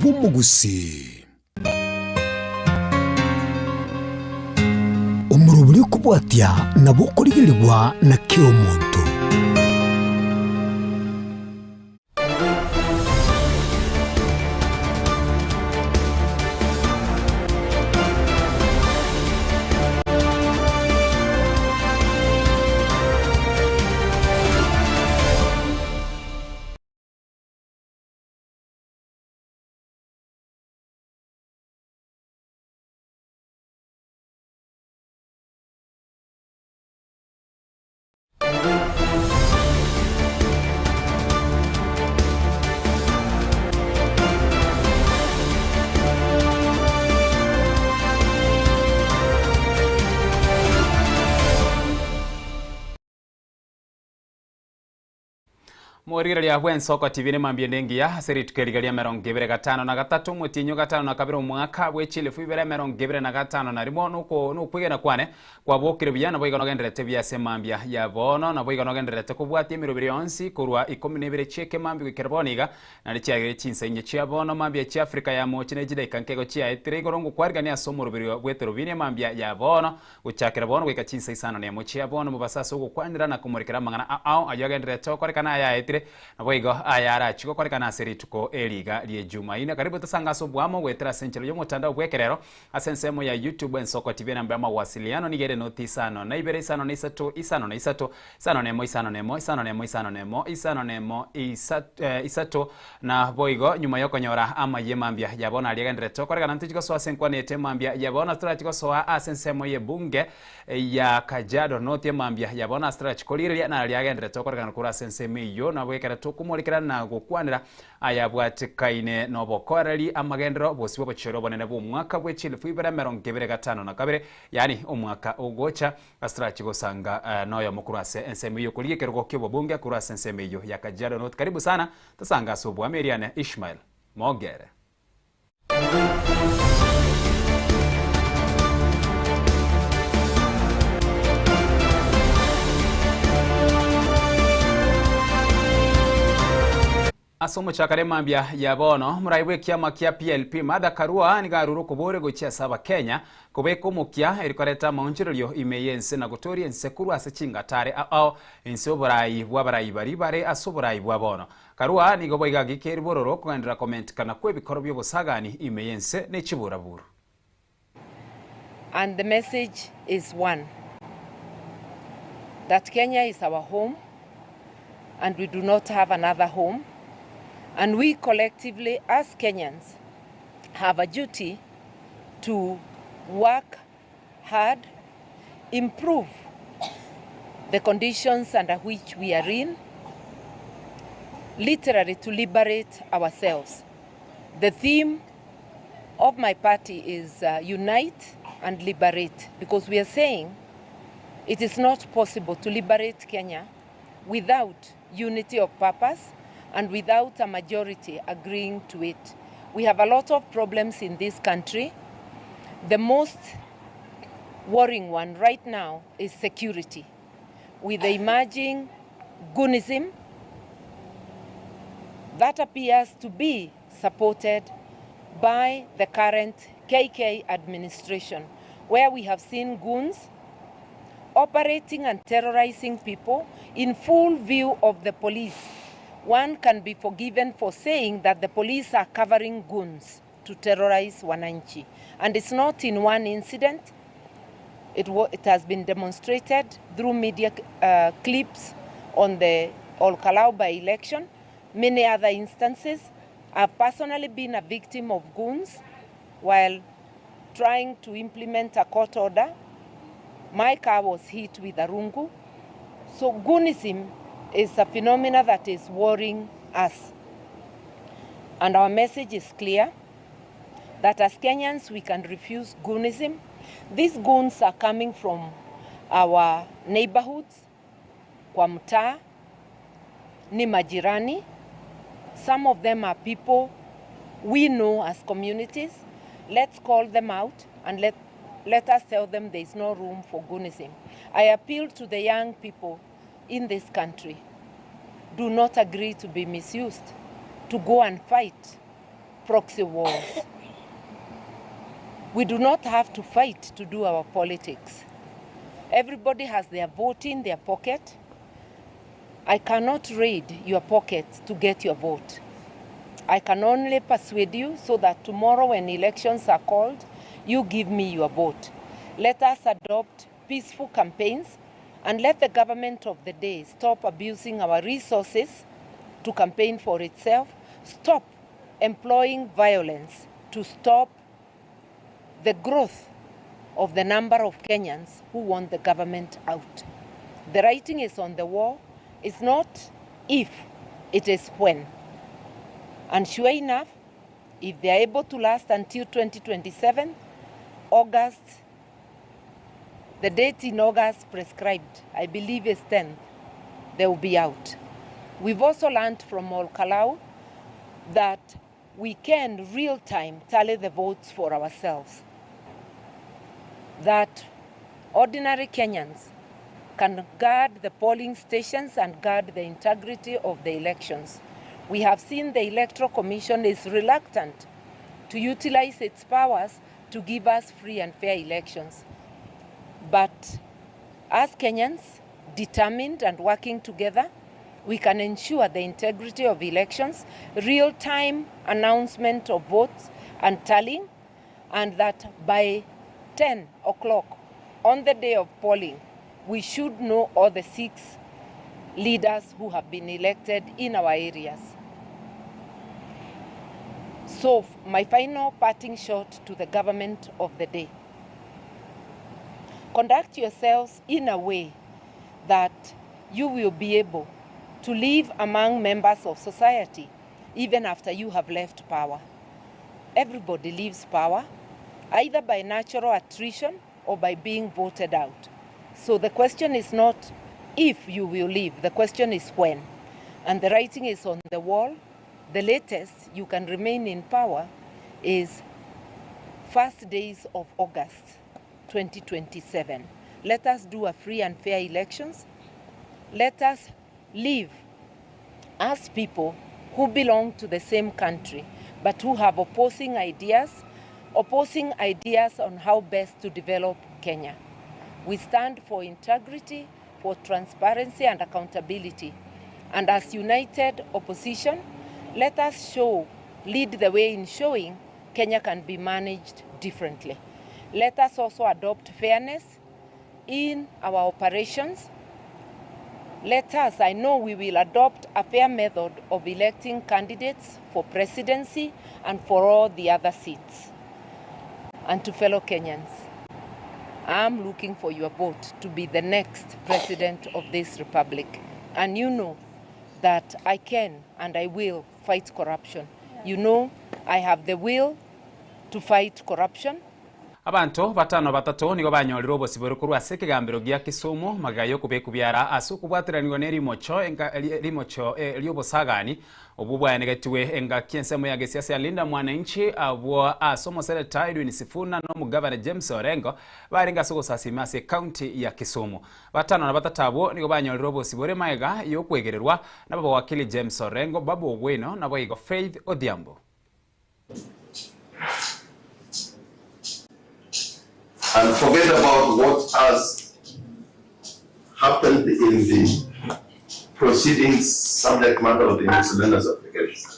bw'omogusii. Omorobori okobwatia nabo okorigerigwa na kera omonto. Morigereria bw'ensoko TV nemambia ende engiya ase rituko eriga ria emerongo ebere gatano na gatato omotienyi o gatano na kabere omwaka bwe chilifu ibere emerongo ebere na gatano na rimo noko nokwegena kwane kwabokire buya naboigo nogendererete buya ase emambia ya bono naboigo nogendererete kobwatia emeroberi yonsi korwa ikomi na ibere chi'ekemambia goikera bono iga naende chiagere chinsa inye chia bono mambia chia Africa ya mochi ne chidaika nkego chiaetire igoro ngokwarigania ase omoroberi bw'eterobini emambia ya bono Gochakera bono goika chinsa isano nemo chia bono mobasa ase ogokwanera na komorekera amang'ana ao ayio agendererete gokorekana ayaetire, naboigo ayarachie gokorekana ase rituko eri iga ri'Ejumaine. Karibu tosange ase oboamo goetera ase enchera y'omotandao bw'ekerero ase ensemo ya YouTube Ensoko TV enamba y'amawasiliano nigo ere noti isano na ibere isano na isato isano na isato 51 51 51 51 51 isato Naboigo nyuma y'okonyora amayia mambia ya bono aria agendererete gokorekana ntochie gosoa ase enkwana ete mambia ya bono torachi gosoa ase ensemo y'ebunge ya Kajiado North emambia ya bono ase torachi korigereria naria agendererete gokorekana korwa ase ensemo eyio nabo ekero tokomorekera na gokwanera Ayabwatekaine nobokoreri amagenderero bosio bw'obochori obonene bw'omwaka bwe chilifu ibere emerongo ebere gatano na kabere, yaani omwaka ogocha. Ase torache gosanga noyomo korwa ase ensemo eyio okorigia ekerogo ki'obobunge korwa ase ensemo eyio ya Kajiado North. Karibu sana, tosange ase oboame eriane Ishmael Mogere. Ase omochakano emambia ya bono, morai bw'ekiama kia PLP Martha Karua nigo arure okoboria gochia ase Abakenya kobeka omokia eri koreta amaonchorerio ime y'ense na gotoria ense korwa ase chingatare ao inse oborai bw'abarai baria bare ase oborai bwa bono. Karua nigo boigo agikeiri bororo kogenderera komentekana kw'ebikoro bi'obosagani ime y'ense ne chiburaburu. And the message is one, that Kenya is our home and we do not have another home and we collectively as Kenyans have a duty to work hard, improve the conditions under which we are in, literally to liberate ourselves. The theme of my party is uh, unite and liberate because we are saying it is not possible to liberate Kenya without unity of purpose and without a majority agreeing to it. We have a lot of problems in this country. The most worrying one right now is security. With the emerging goonism that appears to be supported by the current KK administration, where we have seen goons operating and terrorizing people in full view of the police. One can be forgiven for saying that the police are covering goons to terrorize wananchi. And it's not in one incident. It, it has been demonstrated through media uh, clips on the Olkalou by-election, many other instances. I've personally been a victim of goons while trying to implement a court order. My car was hit with a rungu. So goonism is a phenomenon that is worrying us. And our message is clear that as Kenyans we can refuse goonism. These goons are coming from our neighborhoods, kwa mtaa, ni majirani. Some of them are people we know as communities. Let's call them out and let, let us tell them there is no room for goonism. I appeal to the young people in this country. Do not agree to be misused, to go and fight. proxy wars. We do not have to fight to do our politics. Everybody has their vote in their pocket. I cannot raid your pocket to get your vote. I can only persuade you so that tomorrow when elections are called, you give me your vote. Let us adopt peaceful campaigns and let the government of the day stop abusing our resources to campaign for itself, stop employing violence to stop the growth of the number of Kenyans who want the government out. The writing is on the wall. It's not if, it is when. And sure enough, if they are able to last until 2027, August, the date in August prescribed, I believe is 10th, they will be out. We've also learned from Olkalou that we can real time tally the votes for ourselves. That ordinary Kenyans can guard the polling stations and guard the integrity of the elections. We have seen the Electoral Commission is reluctant to utilize its powers to give us free and fair elections. But as Kenyans, determined and working together, we can ensure the integrity of elections, real time announcement of votes and tallying, and that by 10 o'clock on the day of polling, we should know all the six leaders who have been elected in our areas. So, my final parting shot to the government of the day conduct yourselves in a way that you will be able to live among members of society even after you have left power. Everybody leaves power either by natural attrition or by being voted out. So the question is not if you will leave, the question is when. And the writing is on the wall. The latest you can remain in power is first days of August 2027. Let us do a free and fair elections. Let us live as people who belong to the same country but who have opposing ideas, opposing ideas on how best to develop Kenya. We stand for integrity, for transparency and accountability. And as united opposition, let us show, lead the way in showing Kenya can be managed differently. Let us also adopt fairness in our operations. Let us, I know we will adopt a fair method of electing candidates for presidency and for all the other seats. And to fellow Kenyans, I'm looking for your vote to be the next president of this republic. And you know that I can and I will fight corruption. You know I have the will to fight corruption. Abanto batano batato nigo banyorire obosibore korwa ase ekegambero gia Kisumu magega ya okobekwa biara ase okobwateranigwa na erimocho enga rimocho ri'obosagani obwo bwaenegetigwe engaki ensemo ya gesiasa ya Linda Mwananchi abwo ase omoseneta Edwin Sifuna na omogavana James Orengo barenge ase ogosasima ase ecounty ya Kisumu. Batano na batato abwo nigo banyorire obosibore magega ya okwegererwa nababawakili James Orengo, Babu Owino naboigo Faith Odhiambo. And forget about what has happened in the proceedings subject matter of the miscellaneous application.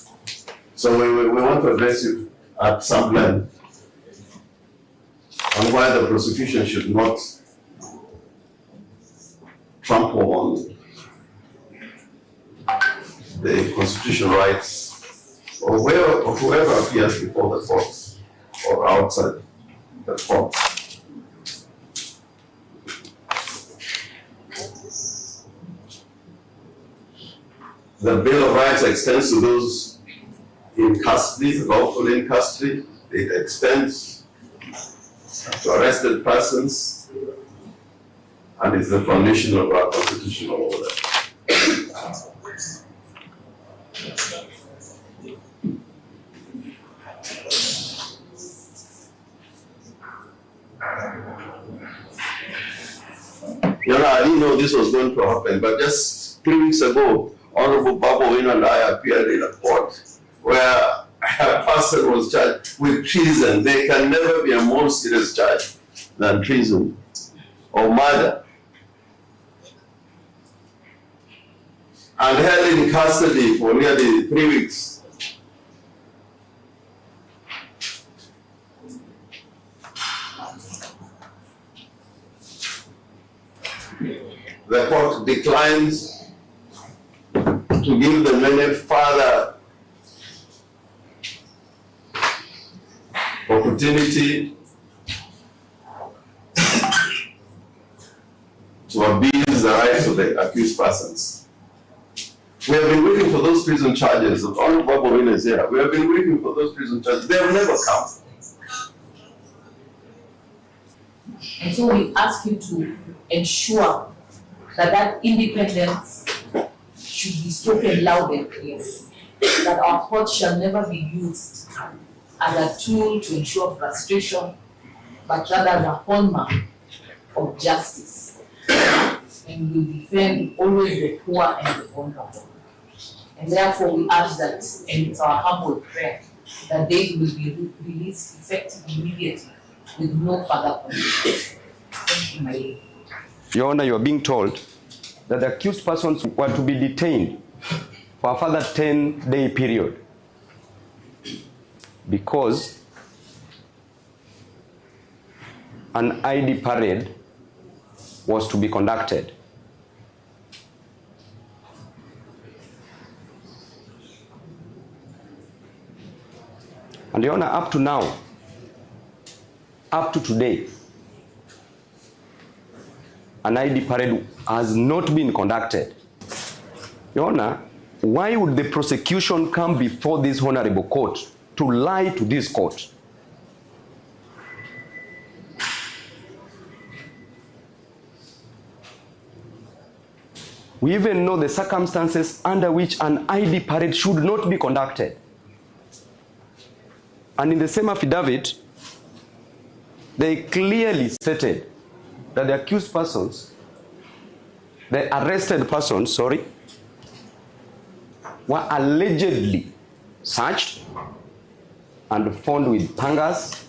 So we, we, we want to address you at some length on why the prosecution should not trample on the constitutional rights or where, or whoever appears before the courts or outside the courts. The Bill of Rights extends to those in custody, lawfully in custody. It extends to arrested persons and is the foundation of our constitutional order. You know, I didn't know this was going to happen, but just 3 weeks ago, Honorable Babu Owino and I appeared in a court where A person was charged with treason. There can never be a more serious charge than treason or murder. And held in custody for nearly 3 weeks. The court declines to give them any further opportunity to abuse the rights of the accused persons. We have been waiting for those prison charges. Honorable Babu Owino is here. We have been waiting for those prison charges. They have never come. And so we ask you to ensure that that independence should be spoken loud and clear, that our court shall never be used as a tool to ensure frustration, but rather as a hallmark of justice. And we defend always the poor and the vulnerable. And therefore we ask that, and it's our humble prayer, that they will be released effective immediately with no further conditions. Thank you, my lady. Your Honor, you are being told that the accused persons were to be detained for a further 10-day period because an ID parade was to be conducted. And Your Honor, up to now, up to today, an ID parade has not been conducted. Your Honor, why would the prosecution come before this honorable court to lie to this court? We even know the circumstances under which an ID parade should not be conducted. And in the same affidavit, they clearly stated that the accused persons, the arrested persons, sorry, were allegedly searched and found with pangas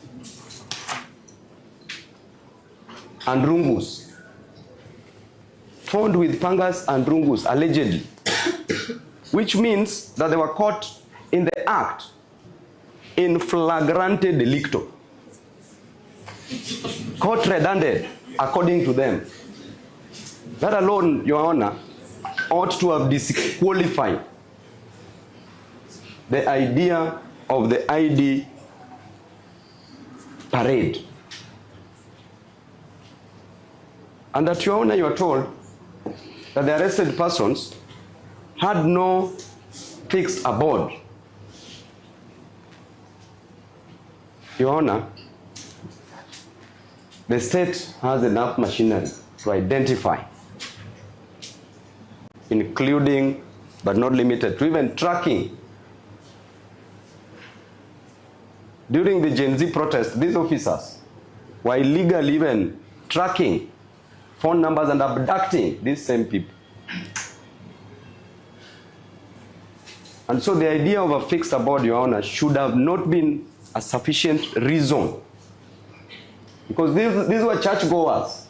and rungus. Found with pangas and rungus, allegedly, which means that they were caught in the act, in flagrante delicto. Caught red-handed, according to them. That alone, Your Honor, ought to have disqualified the idea of the ID parade. And that, Your Honor, you are told that the arrested persons had no fixed abode. Your Honor, the state has enough machinery to identify, including but not limited to even tracking. During the Gen Z protest, these officers were illegally even tracking phone numbers and abducting these same people. And so the idea of a fixed abode, Your Honor, should have not been a sufficient reason. Because these were churchgoers,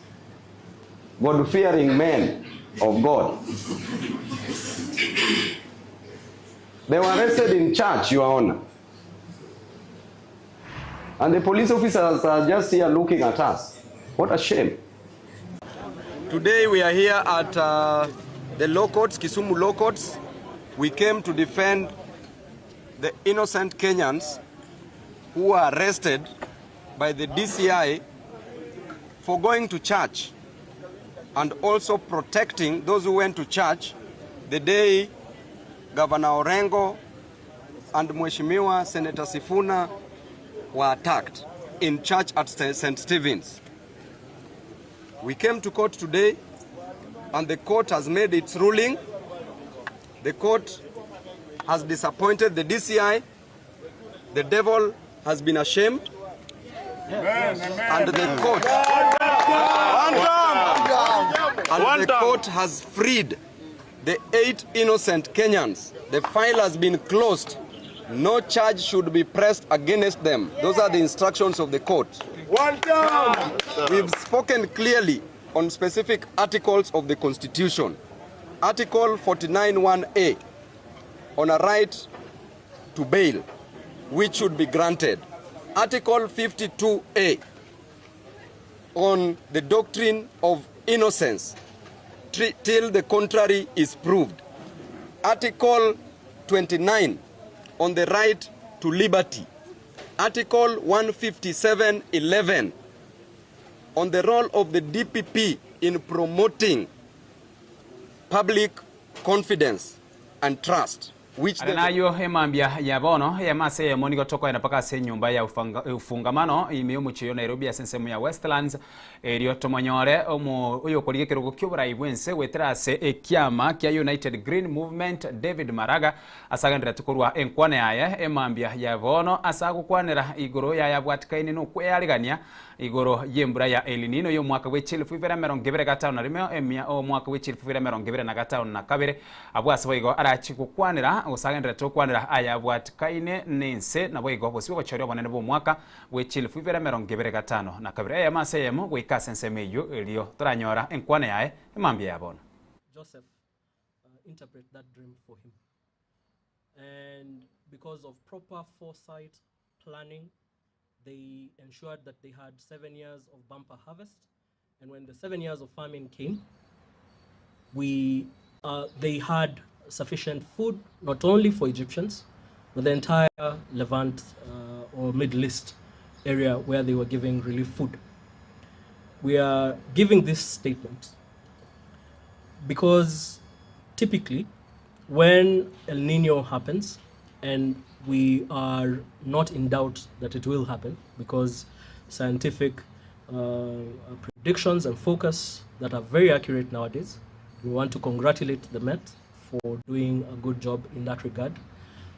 God-fearing men of God. They were arrested in church, Your Honor. And the police officers are just here looking at us. What a shame. Today we are here at the law courts, Kisumu Law Courts. We came to defend the innocent Kenyans who were arrested by the DCI for going to church and also protecting those who went to church the day Governor Orengo and Mheshimiwa Senator Sifuna were attacked in church at St. Stephen's. We came to court today and the court has made its ruling. The court has disappointed the DCI. The devil has been ashamed. And the court has freed the 8 innocent Kenyans. The file has been closed No charge should be pressed against them. Those are the instructions of the court. We've spoken clearly on specific articles of the Constitution. Article 49 1A on a right to bail, which should be granted. Article 52A on the doctrine of innocence till the contrary is proved. Article 29 on the right to liberty. Article 157.11 on the role of the DPP in promoting public confidence and trust, which Are the nayo emambia ya bono eyamase eyemo nigo tokoenda mpaka ase enyomba ya ufungamano ime y'omochie o Nairobi ase ensemo ya Westlands erio tomonyore omo oyokorigia ekerogo kia oborai bwense goetera ase ekiama kia United Green Movement David Maraga ase agendererete korwa enkwana yaye emambia ya bono ase agokwanera igoro yayabwatikaine na okweyarigania igoro y'embura ya El Nino y'omwaka bwe chilifu ibere emerongo ebere gatano na rimo emia omwaka bwe chilifu ibere emerongo ebere na gatano na kabere abwo ase boigo arachi gokwanera gose agendererete gokwanera ayabwatikaine nense naboigo bosio obochori obonene bw'omwaka bwe chilifu ibere emerongo ebere gatano na kabere eyemo ase eyemo goika ase ensemo eywo erio toranyora enkwana yaye emambia ya bono. Joseph interpret that dream for him. And because of proper foresight planning, they ensured that they had 7 years of bumper harvest. And when the 7 years of famine came, they had sufficient food not only for Egyptians, but the entire Levant or Middle East area where they were giving relief food. We are giving this statement because typically when El Nino happens, and we are not in doubt that it will happen because scientific predictions and forecasts that are very accurate nowadays. We want to congratulate the Met for doing a good job in that regard,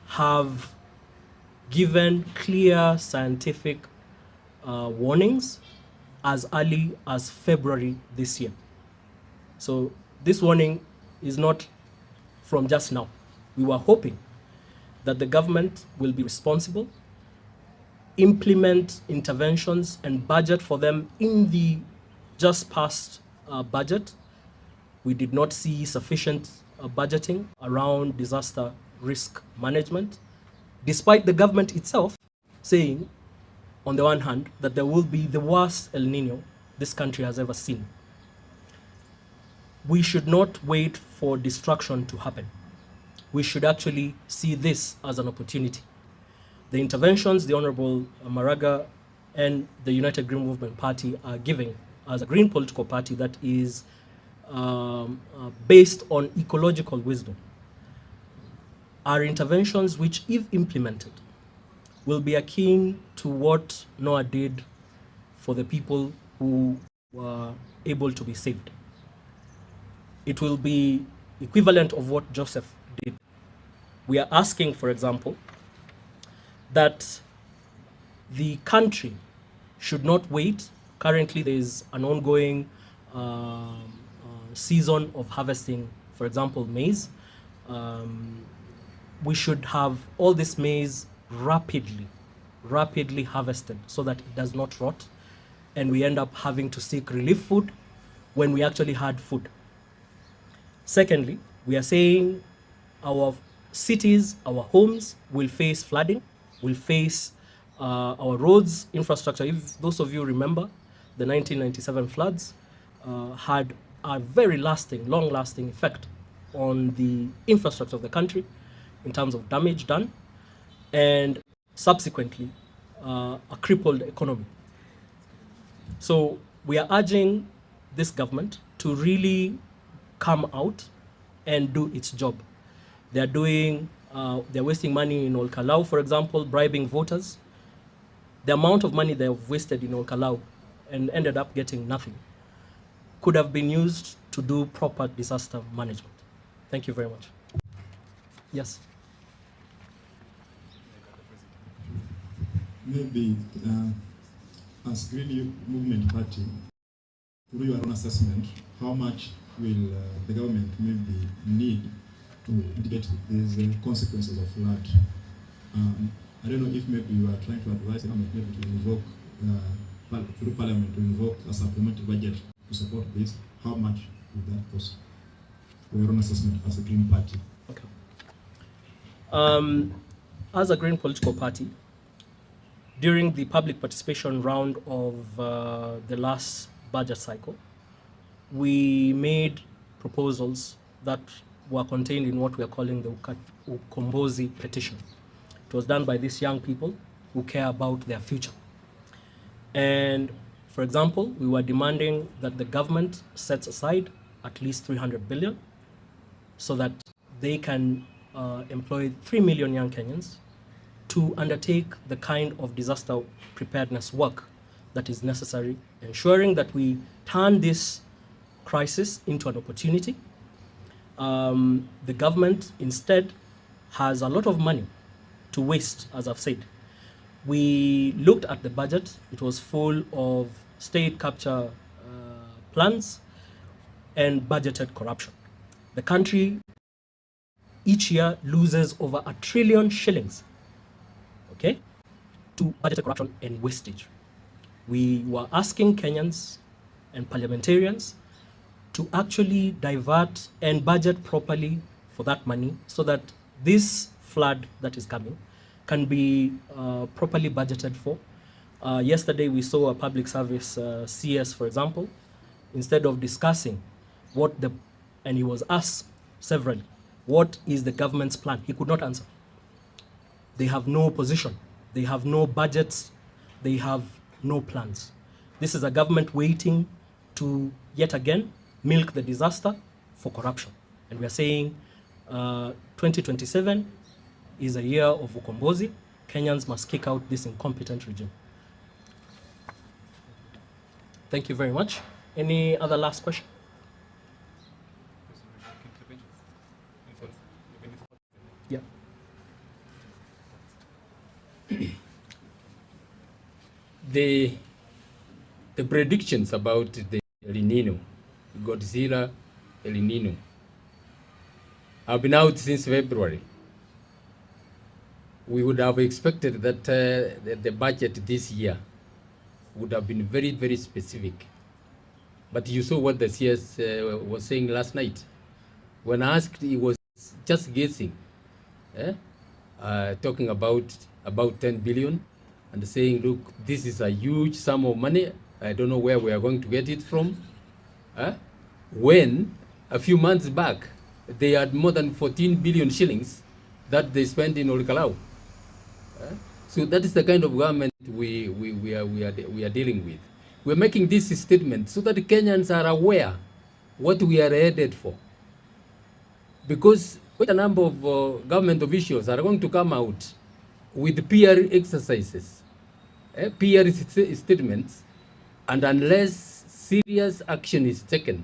have given clear scientific warnings as early as February this year. So this warning is not from just now. We were hoping that the government will be responsible, implement interventions and budget for them in the just passed budget. We did not see sufficient budgeting around disaster risk management, despite the government itself saying, on the one hand, that there will be the worst El Nino this country has ever seen. We should not wait for destruction to happen. We should actually see this as an opportunity. The interventions the Honorable Maraga and the United Green Movement Party are giving as a green political party that is based on ecological wisdom are interventions which, if implemented, will be akin to what Noah did for the people who were able to be saved. It will be equivalent of what Joseph did. We are asking, for example, that the country should not wait. Currently, there is an ongoing season of harvesting, for example, maize. We should have all this maize rapidly, rapidly harvested so that it does not rot and we end up having to seek relief food when we actually had food. Secondly, we are saying our cities, our homes will face flooding, will face our roads, infrastructure. If those of you remember, the 1997 floods had a very lasting, long lasting effect on the infrastructure of the country in terms of damage done and subsequently a crippled economy. So we are urging this government to really come out and do its job. They're wasting money in Olkalou, for example, bribing voters. The amount of money they have wasted in Olkalou and ended up getting nothing could have been used to do proper disaster management. Thank you very much. Yes. Maybe as Green Youth Movement Party, through your own assessment, how much will the government maybe need to mitigate these consequences of flood? Um, I don't know if maybe you are trying to advise the government maybe to invoke the, through parliament to invoke a supplementary budget to support this. How much would that cost? For your own assessment as a Green Party. Okay. As a Green political party, during the public participation round of the last budget cycle, we made proposals that were contained in what we are calling the Ukombozi petition. It was done by these young people who care about their future. And for example, we were demanding that the government sets aside at least 300 billion so that they can employ 3 million young Kenyans to undertake the kind of disaster preparedness work that is necessary, ensuring that we turn this crisis into an opportunity. The government instead has a lot of money to waste, as I've said. We looked at the budget. It was full of state capture plans and budgeted corruption. The country each year loses over a trillion shillings, okay, to budgeted corruption and wastage. We were asking Kenyans and parliamentarians to actually divert and budget properly for that money so that this flood that is coming can be properly budgeted for. Yesterday we saw a public service CS, for example, instead of discussing what the, and he was asked severally, what is the government's plan? He could not answer. They have no position. They have no budgets. They have no plans. This is a government waiting to, yet again, milk the disaster for corruption. And we are saying 2027 is a year of Ukombozi. Kenyans must kick out this incompetent regime. Thank you very much. Any other last question? Yeah. The predictions about the El Nino, Godzilla, El Nino, have been out since February. We would have expected that the budget this year would have been very, very specific. But you saw what the CS was saying last night. When asked, he was just guessing, talking about 10 billion and saying, look, this is a huge sum of money. I don't know where we are going to get it from. When a few months back, they had more than 14 billion shillings that they spent in Ol Kalou. So that is the kind of government we are dealing with. We're making this statement so that Kenyans are aware what we are headed for. Because quite a number of government officials are going to come out with PR exercises, PR statements, and unless serious action is taken,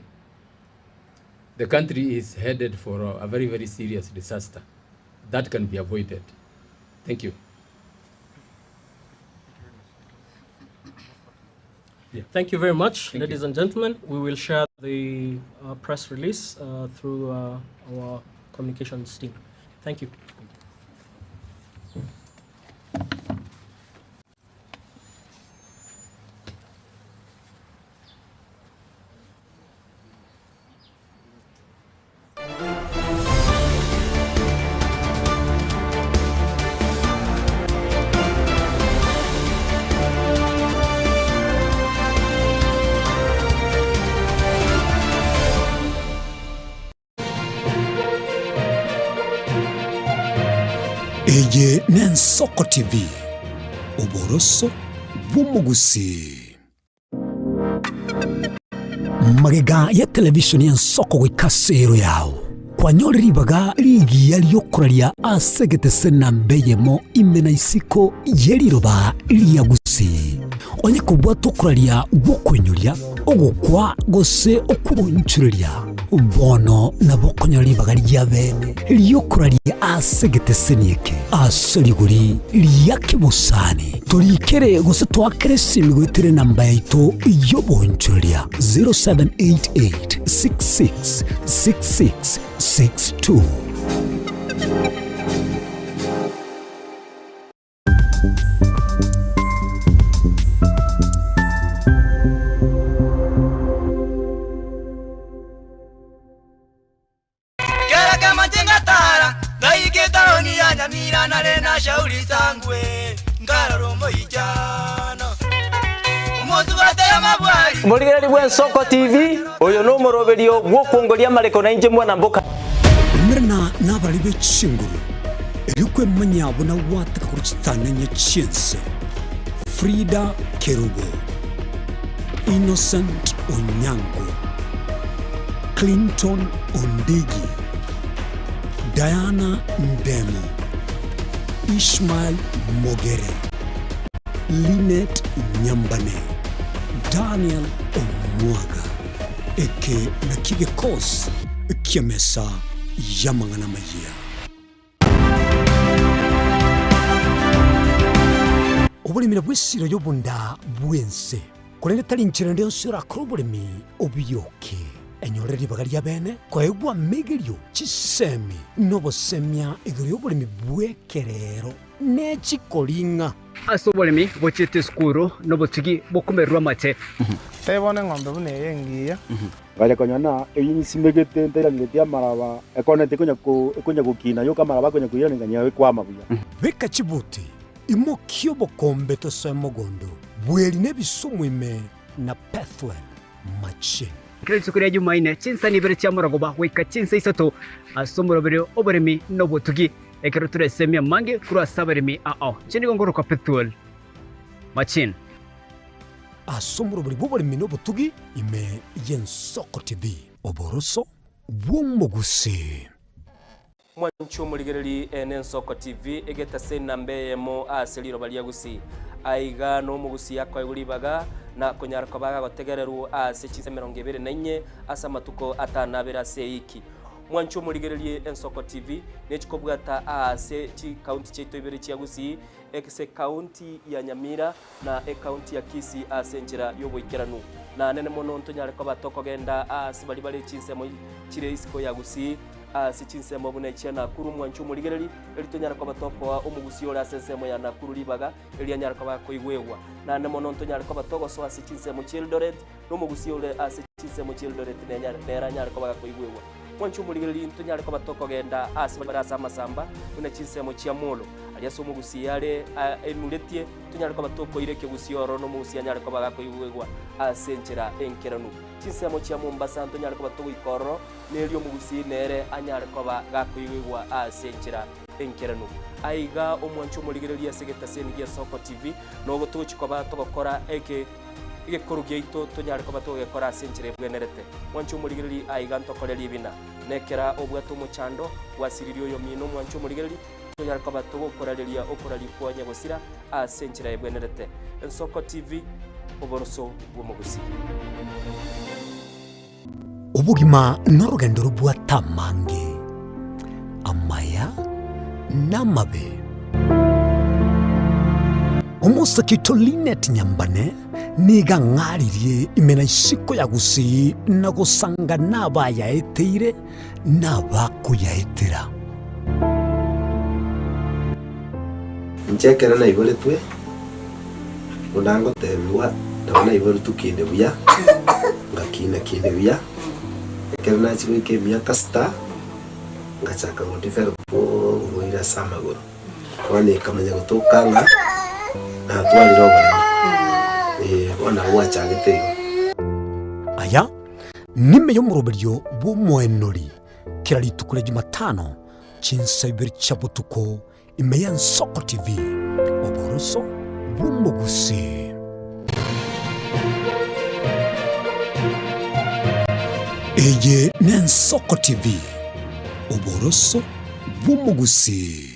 the country is headed for a very, very serious disaster. That can be avoided. Thank you. Yeah. Thank you very much, Thank ladies you. and gentlemen. We will share the press release through our communications team. Thank you. Eye n'Ensoko TV, oboroso bw'omogusii. Magega ya televishoni y'Ensoko goika ase ero yao, kwanyore ribaga rigiya ri'okoraria ase egetese namba eyemo ime na isiko ye riroba ria Gusii. Onye kobwata okoraria gw'okoinyoria, ogokwa gose okw'ogoinchureria, bono nabo okonyora ribaga ria bene ri'okoraria ase egeteseni eke ase rigori ria kebosani. Torikere gose toakere esimi goetera enamba yaito y'oboinchureria 0788 66 66 62. Omorigereria bw'Ensoko TV, oyo nomoroberio bw'okwongoria amareko nainche mwana mboka. Umerana nabarari be chinguru, erio kwemanya buna gwataka korwa chitananya chi'ense. Frida Kerubo, Innocent Onyango, Clinton Ondigi, Diana Ndemo, Ishmael Mogere, Linet Nyambane, Daniel Omwaga. Eke nakio gekosi ki'emesa y'amang'ana amayia. Oboremi nabwo esiro y'obonda bw'ense, korende tari nchera ende yonsi orakore oboremi obiyoke. Enyore ribaga ri'abeene koegwa amegerio, chisemi, na obosemia igoro y'oboremi bw'ekerero ne chikoring'a. Ase oboremi bochiete esukuru nobotugi bokomererwa amate. Tebia bono eng'ombe buna eye engiya. Ngacha konyora ng'a eyio nsimegete ntairaneretie amaraba, ekoneti ekonya ko ekonya gokina yoka amaraba akonya koirana ng'a ekwama buya. Beka chibuti, imokia obokombe tosoe mogondo, bweri nebisumu ime na Pethuel machine. Kera rituko ria Jumaine, chinsa ibere chia morogoba goika chinsa isato ase omoroberio oboremi na obotugi, ekero toresemie amange korwa ase abaremi ao. Inche nigo nkorokwa Pethuel Machine. Ase omoroberi bw'oboremi na obotugi ime y'Ensoko TV. Oboroso bw'omogusii. Mwanche omorigereri ene Ensoko TV egetase enamba eyemo ase riroba ria Gusii. Aiga nomogusii akoegwa ribaga na konyara koba agotegererwa ase chinsa 24 ase amatuko atano abere ase eiki. Mwanche omorigererie Ensoko TV nechikobwata aase chikaunti chiaito ibere chia Gusii ase ekaunti ya Nyamira na ekaunti ya Kisii ase enchera y'oboikeranu. Na nene mono ntonyare koba tokogenda aase baria bare chinsemo chire isiko ya Gusii, ase chinsemo buna echia Nakuru mwanche omorigereri, erio tonyare koba tokoa omogusii ore ase ensemo ya Nakuru ribaga, erio anyare koba akoigwegwa. Naende mono ntonyare koba togosoa ase chinsemo chi'Eldoret, na omogusii ore ase chinsemo chi'Eldoret nere anyare koba gakoigwegwa. Mwanche omorigereri ntonyare koba tokogenda aase bare ase amasamba, buna chinsemo chia Molo, aria ase omogusii are aimuretie, tonyare koba tokoira ekegusii ororo na omogusii anyare koba gakoigwegwa ase enchera enkeranu. Chinsemo chia Mombasa ntonyare koba togoika ororo, na erio omogusii nere anyare koba gakoigwegwa ase enchera enkeranu. Aiga omwanche omorigereria ase egetaseni gia Soko TV, nogo togochia koba togokora eke Egekoro giaito tonyare koba togekora ase enchera ebwenerete. Mwanche omorigereria aiga ntokore ribina. Nekera obwate omochando, gwasiririe oyomino omwanche omorigereria, tonyare koba togokorareria okoraria kwa nyagosira ase enchera ebwenerete. Ensoko TV, oboroso bw'omogusii. Obogima norogendo robwate amange, amaya na amabe. Omosake oito Linet Nyambane nigo ang'aririe ime na isiko ya Gusii na gosanga nabayaeteire na abakoyaetera. Inche ekero naiboretwe, buna ngotebigwa, nabo naiboretwe kinde buya, ngakina kinde buya, ekero nachia goika emiaka sita, ngachaka go develop oborwaire ase amagoro. Bono ekamanya gotoka ng'a natwarire oboremo, eh, bono nabo gwachagete igo. Aya nime y'omoroberio bw'omoenori kera rituko ria Jumatano chinsa ibere chia botuko ime y'Ensoko TV, oboroso bw'omogusii. Eye n'Ensoko TV, oboroso bw'omogusii.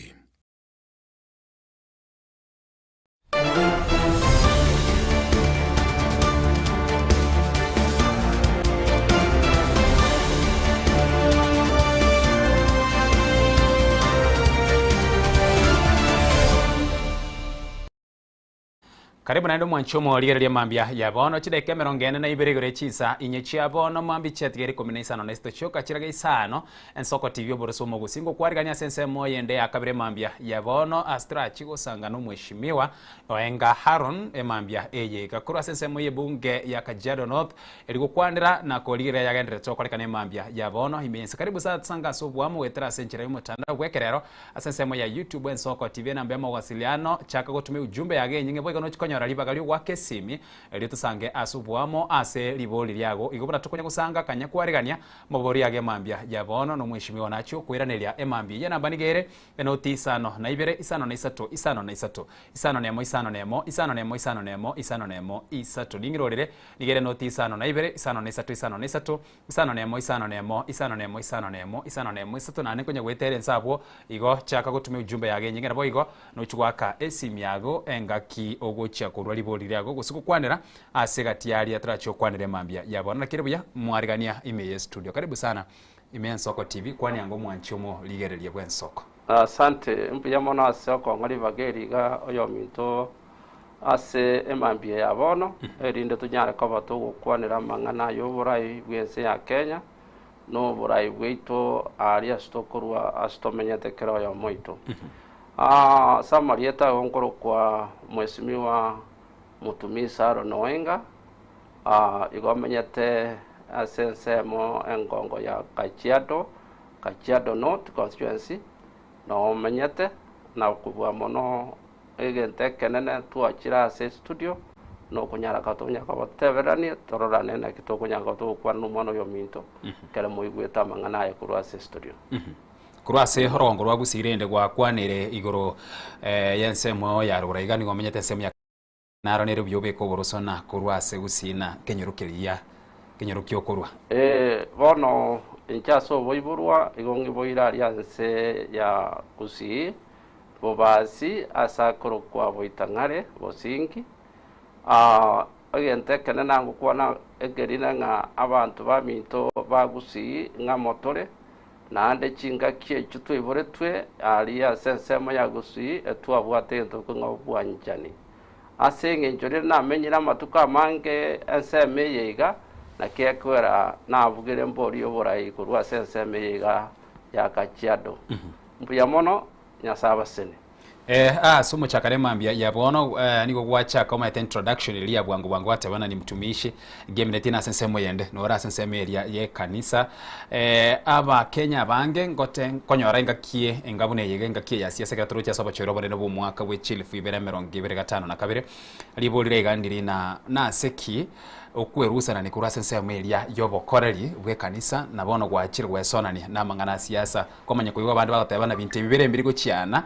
Karibu naende omwanchi omorigereria mambia ya bono, chidaeka emerongo ene na ibere igoro ye chinsa inye chia bono, mambia chiatigere ikomi na isano na isato chioka chiraga isano, Ensoko TV oboroso omogusi ngokwarigania ase ensemo eyende ya kabere mambia ya bono ase torachi gosanga na omweshimiwa Oenga Haron emambia eye iga korwa ase ensemo y'ebunge ya Kajiado North eri gokwanera na korigereria yagendererete gokorekana emambia ya bono ime y'ense. Karibu sana tosange ase oboamo goetera ase enchera y'omotandao bw'ekerero Ase ensemo ya YouTube Ensoko TV enamba y'omowasiliano, chaka gotuma eujumbe yago enyinge boigo nochi konyora ribaga ri'ogoaka esimi erio tosange ase oboamo ase ribori riago. Igo buna tokonya gosanga kanya kwarigania amabori ago emambia ya bono na omweshimiwa nachi okoiraneria emambia eyio enamba nigo ere enoti isano na ibere isano na isato isano na isato isano na emo isano na emo isano na emo isano na emo isano na emo isato ning'irorere nigo ere enoti isano na ibere isano na isato isano na isato Isano nemo, isano nemo, isano nemo, isano nemo, isano nemo, isato naende nkonya goetera ense abwo, igo chaka gotuma eujumbe yago enyinge naboigo nochia goaka esimi yago engaki ogochia korwa ribori riago gose gokwanera ase egati yaria torachie gokwanera emambia ya bono. Naki ere buya mwarigania ime ye studio. Karibu sana ime y'Ensoko TV, kwania ango omwanchi omorigereria bw'ensoko. Asante, mbuya mono ase okong'a ribaga eri iga oyominto Ase emambia ya bono, erinde tonyare koba togokwanera amang'ana ay'oborai bw'ense ya Kenya, na oborai bwaito aaria ase tokorwa ase tomenyete kera oyomo oito. Ase amarieta ago nkorokwa Mheshimiwa Mutumisi Aaron Oenga, igo menyete ase ensemo engongo ya Kajiado, Kajiado North Constituency, noo menyete, na kobua mono Egento ekenene twachire ase estudio nokonyara kotonyara kobatebererania tororane naki tokonyara koba togokwana nomwana oyo ominto ekero moigwete amang'ana aya korwa ase estudio. Korwa ase orogongo rwa Gusii rende gwakwanire igoro y'ensemo ya rogoro iga nigo omenyete ensemo ya Naro nere buya obeke oborosona korwa ase Gusii na kenyoro keria kenyoro kiokorwa. Ee, bono inche ase oboiborwa igo ng'iboire aria nse ya Gusii, Bobasi ase akorokwa Boitang'are, Bosingi. Aa, egento ekenene nagokwana ekerina ng'a abanto baminto ba Gusii ng'amo tore, naende chingaki echio twaiboretwe aria ase ensemo ya Gusii etwabwate egento ng'a obwanchani. Ase engencho riria namenyire amatuko amange ensemo eye iga, naki ekwera nabugire embori y'oborai korwa ase ensemo eye iga ya Kajiado. Mbuya mono, Nyasae abasene. Eh, ase omochakano emambia ya bono eh, nigo gwachaka omanyete introduction eria ya bwango bwango gwateba ng'a ni mtumishi ngemineti nase ensemo eyende nore ase ensemo eria y'ekanisa eh, abakenya abange ngote nkonyora engaki enga buna eye iga engaki eye ya siasa ekero toroche ase obochori obonene bwa omwaka bwe chilifu ibere emerongo ibere gatano na kabere ribori riaiga ndiri na nase ki okwerusanani korwa ase ensemo eria y'obokoreri bw'ekanisa na bono gwachire gwesonania namang'ana a siasa Kwamanya koigwa abande bagoteba na binto ebi bire mbiri gochiana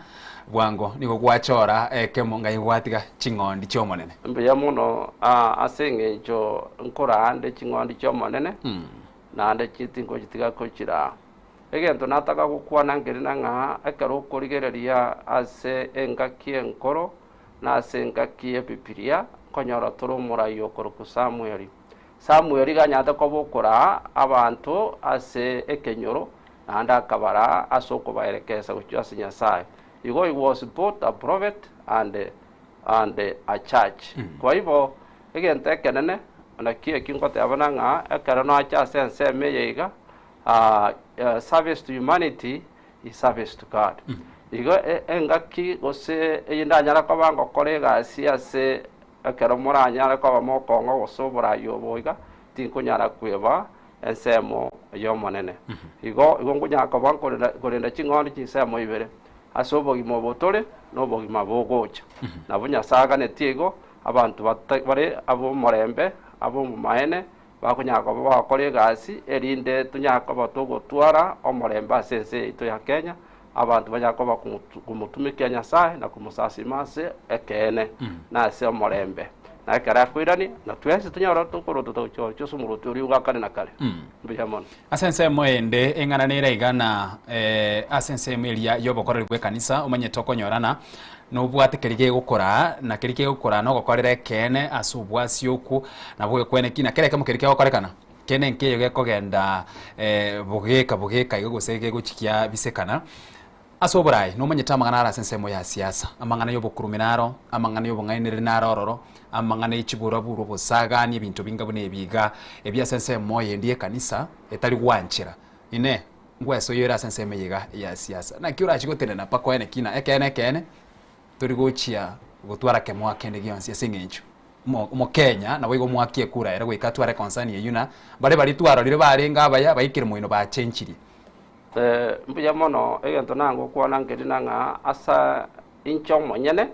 bwango, nigo gwachora ekemo ng'ai gwatiga ching'ondi chi'Omonene. Mbuya mono ase engencho nkoraande ching'ondi chi'Omonene, naende tingochitiga kochiraa. Egento nataka gokwana nkerina ng'a ekero okorigereria ase engaki enkoro na ase engaki y'Ebibilia, nkonyora tore omorai okorokwa Samueli. Samueli iga anyarete koba okoraa abanto ase ekenyoro, naende akabaraa ase okobaerekesa gochia ase Nyasae. Igo he was both a prophet and and a church. Kwa igo egento ekenene naki eki ngotebana ng'a ekero nacha ase ensemo eye iga, service to humanity is service to God. Igo engaki gose eye ndanyare koba ngokora egasi ase Ekero moranyare koba mokong'a gose oborai obo iga, tinkonyara kweba ensemo y'Omonene. Igo igo nkonyara koba nkorenda korenda ching'ondi chinsemo ibere, ase obogima obo tore, na obogima bogocha. Nabo Nyasae aganetie igo, abanto bata bare ab'omorembe, ab'obomaene, bakonyara koba bagokora egasi, erinde tonyare koba togotwara omorembe ase ense yaito ya Kenya, Abanto banyare koba komotumekia Nyasae na komosasima ase ekeene na ase omorembe. Na ekero akoirania, na twensi tonyore tokorotota gochia gochia ase omorwoti oria bwa kare na kare. Mbuya mono. Ase ensemo ende eng'ana nere iga na ase ensemo eria y'obokoreri bw'ekanisa omanyete okonyorana nobwate keria kegokoraa na keria kegokoraa nogokorera ekeene ase obwasi okwo nabo gekwene ki na kera ekemo keria kegokorekana Kende nkeiyo gekogenda bogeka bogeka iga gose gegochikia bisekana. Ase oboraai, nomanyete amang'ana are ase ensemo ya siasa, amang'ana y'obokurume naro, amang'ana y'obong'ainereria naro ororo, amang'ana ye chiburaburu, obosagani, ebinto binga buna ebi iga, ebi ase ensemo eyende y'ekanisa etari gwanchera. Inee! Ngwesoyia ore ase ensemo eye iga ya siasa? Naki orachie gotenena mpaka oene ki ng'a ekeene ekeene tori gochia gotwara kemoa kende gionsi ase eng'encho omo omokenya naboigo omoaki ekura ere goika atware concern eyio na baria baria twarorire barenge abaya baikire moino bachenchirie. Mbuya mono egento nagokwana nkeri na ng'a ase inche omonyene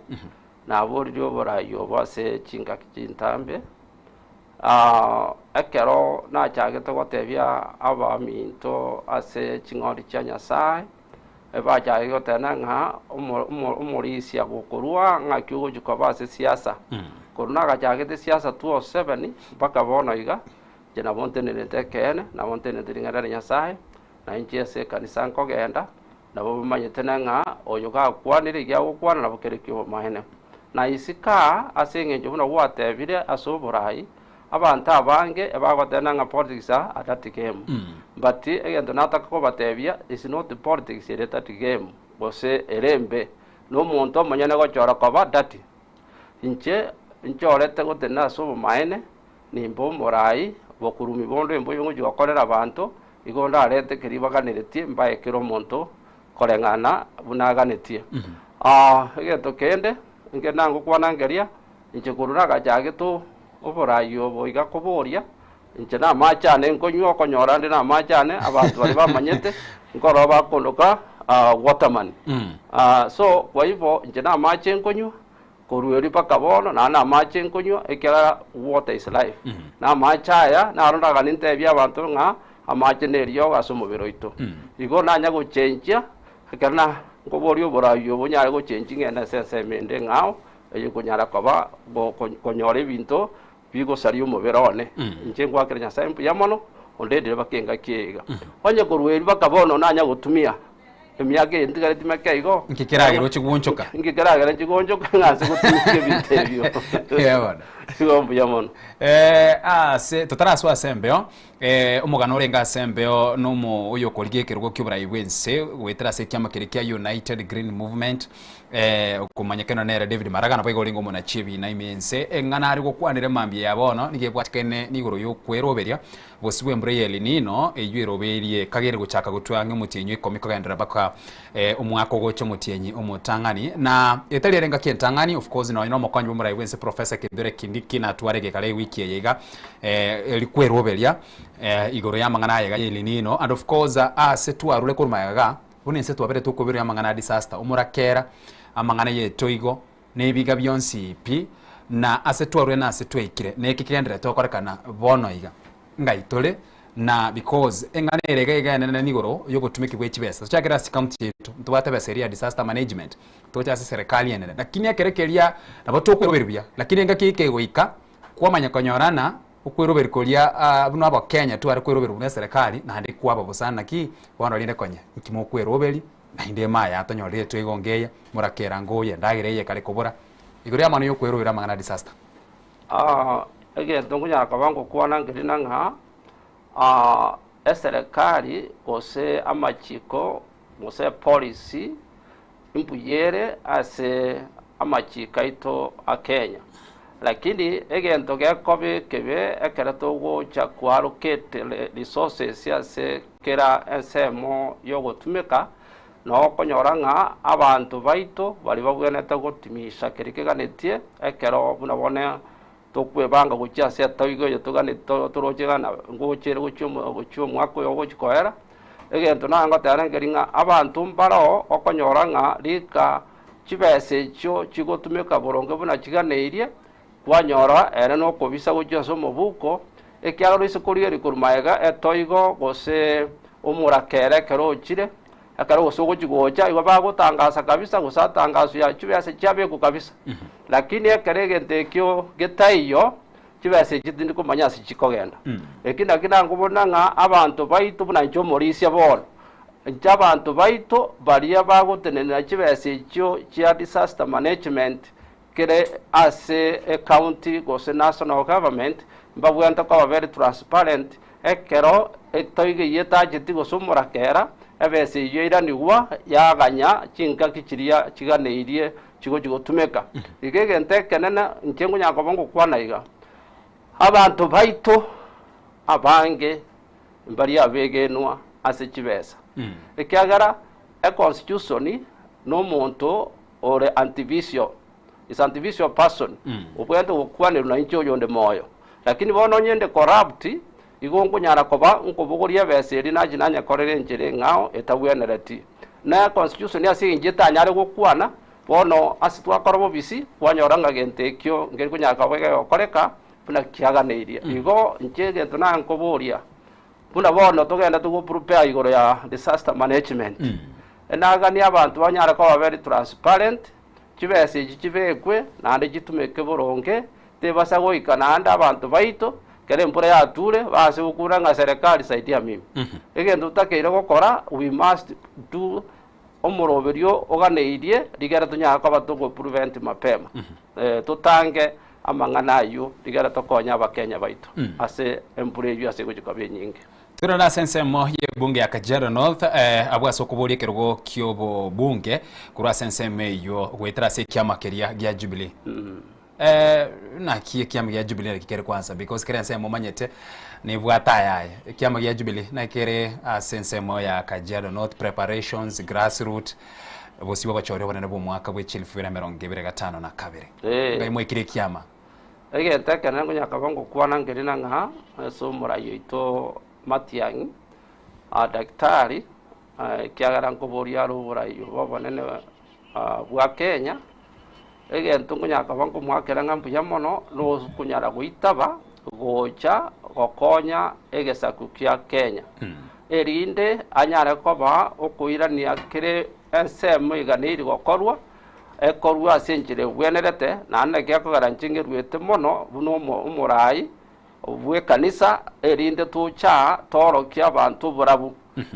naboririe oborai obo ase chingaki chintambe. Ekero nachagete gotebia abaminto ase ching'ondi chia Nyasae, ebachagete goteba ng'a omo- omo- omorisia gokorwa ng'aki ogochia koba ase siasa. Korwa nagachagete siasa 2007 mpaka bono iga, Inche nabo ntenerete ekeene, nabo ntenerete ring'ana ria Nyasae, na inche ase ekanisa nkogenda, nabo bamanyete ng'a oyo gakwanire egia agokwana nabo kere ki'obomaene. Na isiko aa, ase eng'encho buna gwatebire ase oborai, abanto abange ebagoteba ng'a politics are a dirty game. But egento nataka kobatebia, is not politics ere dirty game, gose ere embe, na omonto omonyene gochora koba dirty. Inche nchorete gotenena ase obomaene, Nimbe omoraai, bokurumi bonde mboiyo ngochia gokorera abanto, igo ndarente keria baganeretie mbae kera omonto koreng'ana buna aganetie. Egento kende, inche nangokwana nkeria, inche korwa nagachagete oboraai obo iga koboria, inche namache ane nkonywa okonyora ande namache ane, abanto baria bamanyete, nkorora bakondoka waterman. So kwa hivyo inche namache nkonywa, Korwa erio mpaka bono naende namache nkonywa, ekiagera water is life. Na amache aya naro ndaganie ntebie abanto ng'a amache neriogo ase omobere oito. Igo nanya gochenchia, ekero na nkoboria oboraai obo nyare gochenchia ng'ende ase ensemo ende eng'ao, eye konyara koba go- ko- konyora ebinto bigosaria omobere one. Inche ngwakera Nyasae mbuya mono, ondendire mpaka engaki eye iga. Onye korwa erio mpaka bono nanya gotumia Emiaka eye ntigareti meke igo. Nki keragere oche gwonchoka? Nki keragere nche gwonchoka ng'a nse gotumia ebinto ebio. Yeah, bono. Igo mbuya mono. Eh, ase totarasoa ase embeo eh, omogano orenge ase embeo nomo oyokorigia ekerogo ki'oborai bw'ense goetera ase ekiama keria kia United Green Movement eh, okomanyekana nere David Maraga nabo igo orenge omonachi ebina ime y'ense eng'ana are gokwanera emambia ya bono nigo ebwatekane nigoro y'okweroberia Bosio bw'embura ya El Nino eyio erobeirie kagere gochaka gotwa ang'e omotienyi o ikomi kogenderera mpaka omwaka ogocha omotienyi omotang'ani. Na etari ere engaki entang'ani of course nonye na omokonyi bw'omorai bw'ense Professor Kithure Kindiki natware egekara ewiki eye iga eri kweroberia igoro y'amang'ana aya iga ya El Nino and of course ase twarure korwa magega iga buna ense twabere tokoberia amang'ana a disaster omorakera, amang'ana ya etoigo, na ebiga bionsi pi, na ase twarure na ase twaikire, na eki kegendererete gokorekana bono iga. Ngai tore, na because eng'ana ere iga iga enene nigoro y'obotumeki bwe chibesa. Tochakere ase chicounty chiaito, ntobwate ebesa eria ya disaster management, toche ase serikali enene. Lakini ekero keria nabo tokweroberia buya, lakini engaki eye kegoika, kwamanya konyora ng'a okweroberia koria buna abakenya tware kweroberia buna eserekari, naende kwaba bosa naki bono rende konya nki mokweroberia. Naende emaye atonyorire etweigonga eye, morakera ngoye, endagera eye ekare kobora. Igoro y'amang'ana y'okweroera amang'ana a disaster. Egento nkonyara koba ngokwana nkeri na ng'a eserekari gose amachiko gose epolicy mbuya ere ase amachiko aito a Kenya. Lakini egento gekoba ekebe ekero togocha ko allocate resources ase Kera ensemo y'ogotumeka nokonyora ng'a abanto baito baria babwenerete gotimisha keria keganetie ekero buna bono tokwebanga gochia ase etoigo eye toganetie toroche ng'a ngocha ere gochia gochia omwaka oyo ogochia koera, egento naye ngoteba nkeri ng'a abanto mbaroo okonyora ng'a rika chibesa echio chigotumeka boronge buna chiganeirie, Kwanyora ere nokobisa gochia ase omobuko, ekiagera oise korigereria korwa magega etoigo gose omorakera ekero ochire, ekero gose ogochia gocha, igo bagotangasa kabisa gose atangaswe ya chibesa chiabekwa kabisa. Lakini ekero egento ekio getaiyo, chibesa echio tindi komanya ase chikogenda. Eki naki nankobona ng'a abanto baito buna inche omorisia bono, inche abanto baito baria bagotenenera chibesa echio chia disaster management, Kere ase ecounty gose national government mbabwenerete koba very transparent ekero etoigo eyio etacheti gose omorakera. Ebesa eyio yairanigwa yaganya chingaki chiria chiganeirie chigochi gotumeka. Iga egento ekenene inche nkonyara koba ngokwana iga, abanto baito abange mbaria abegenwa ase chibesa, ekiagera econstitution na omonto ore antivisio, is antivisio person, obwenerete gokwanerwa na inche oyonde moyo. Lakini bono onye inde corrupt, Igo nkonyara koba nkobogoria ebesa eria nachie nanyekorere enchera eng'ao etagwenereti. Na constitution ase engencho etanyare gokwana, bono ase twakora bobisi, kwanyora ng'a gento ekio nkeri konyara koba kegokoreka buna kiaganeirie. Igo inche egento nankoboria, buna bono togende togo prepare igoro ya disaster management, enaganie abanto banyare koba very transparent, Chibesa echi chibekwe, naende chitumeke boronge, tebasa goika naende abanto baito, ekero embura yature, baase gokura ng'a serikali saidia mimi. Egento totakeire gokora, we must do omoroberio oganeirie, rigere tonyare koba togo prevent mapema. Totange amang'ana ayio, rigere tokonye abakenya baito ase embura eyio ase egochia koba enyinge. Torore ase ensemo y'ebunge ya Kajiado North, abwo ase okoboria ekerogo ki'obobunge korwa ase ensemo eyio goetera ase ekiama keria gia Jubilee. Naki ekiama gia Jubilee naki kere kwansa because kera ensemo omanyete nebwate ayaye. Ekiama gia Jubilee naki kere ase ensemo ya Kajiado North, preparations, grassroot, bosio bw'obochori obonene bw'omwaka bwe chilifu ibere na emerongo ebere gatano na kabere. Ngai mwaikire ekiama. Egento ekenene konya koba ngokwana nkerina ng'a ase omorai oito Matiang'i, daktari, ekiagera nkoboria are oborai obo obonene bwa Kenya, egento nkonya koba nkomoakera ng'a mbuya mono, nokonyara goitaba gocha gokonya egesaku kia Kenya, erinde anyare koba okoirania kere ensemo eganeiri gokorwa. Ekorua ase enchera egwenerete, naende naki ekogera inche ng'eruete mono buna omoraai bw'ekanisa, erinde toche aa toorokie abanto oborabu.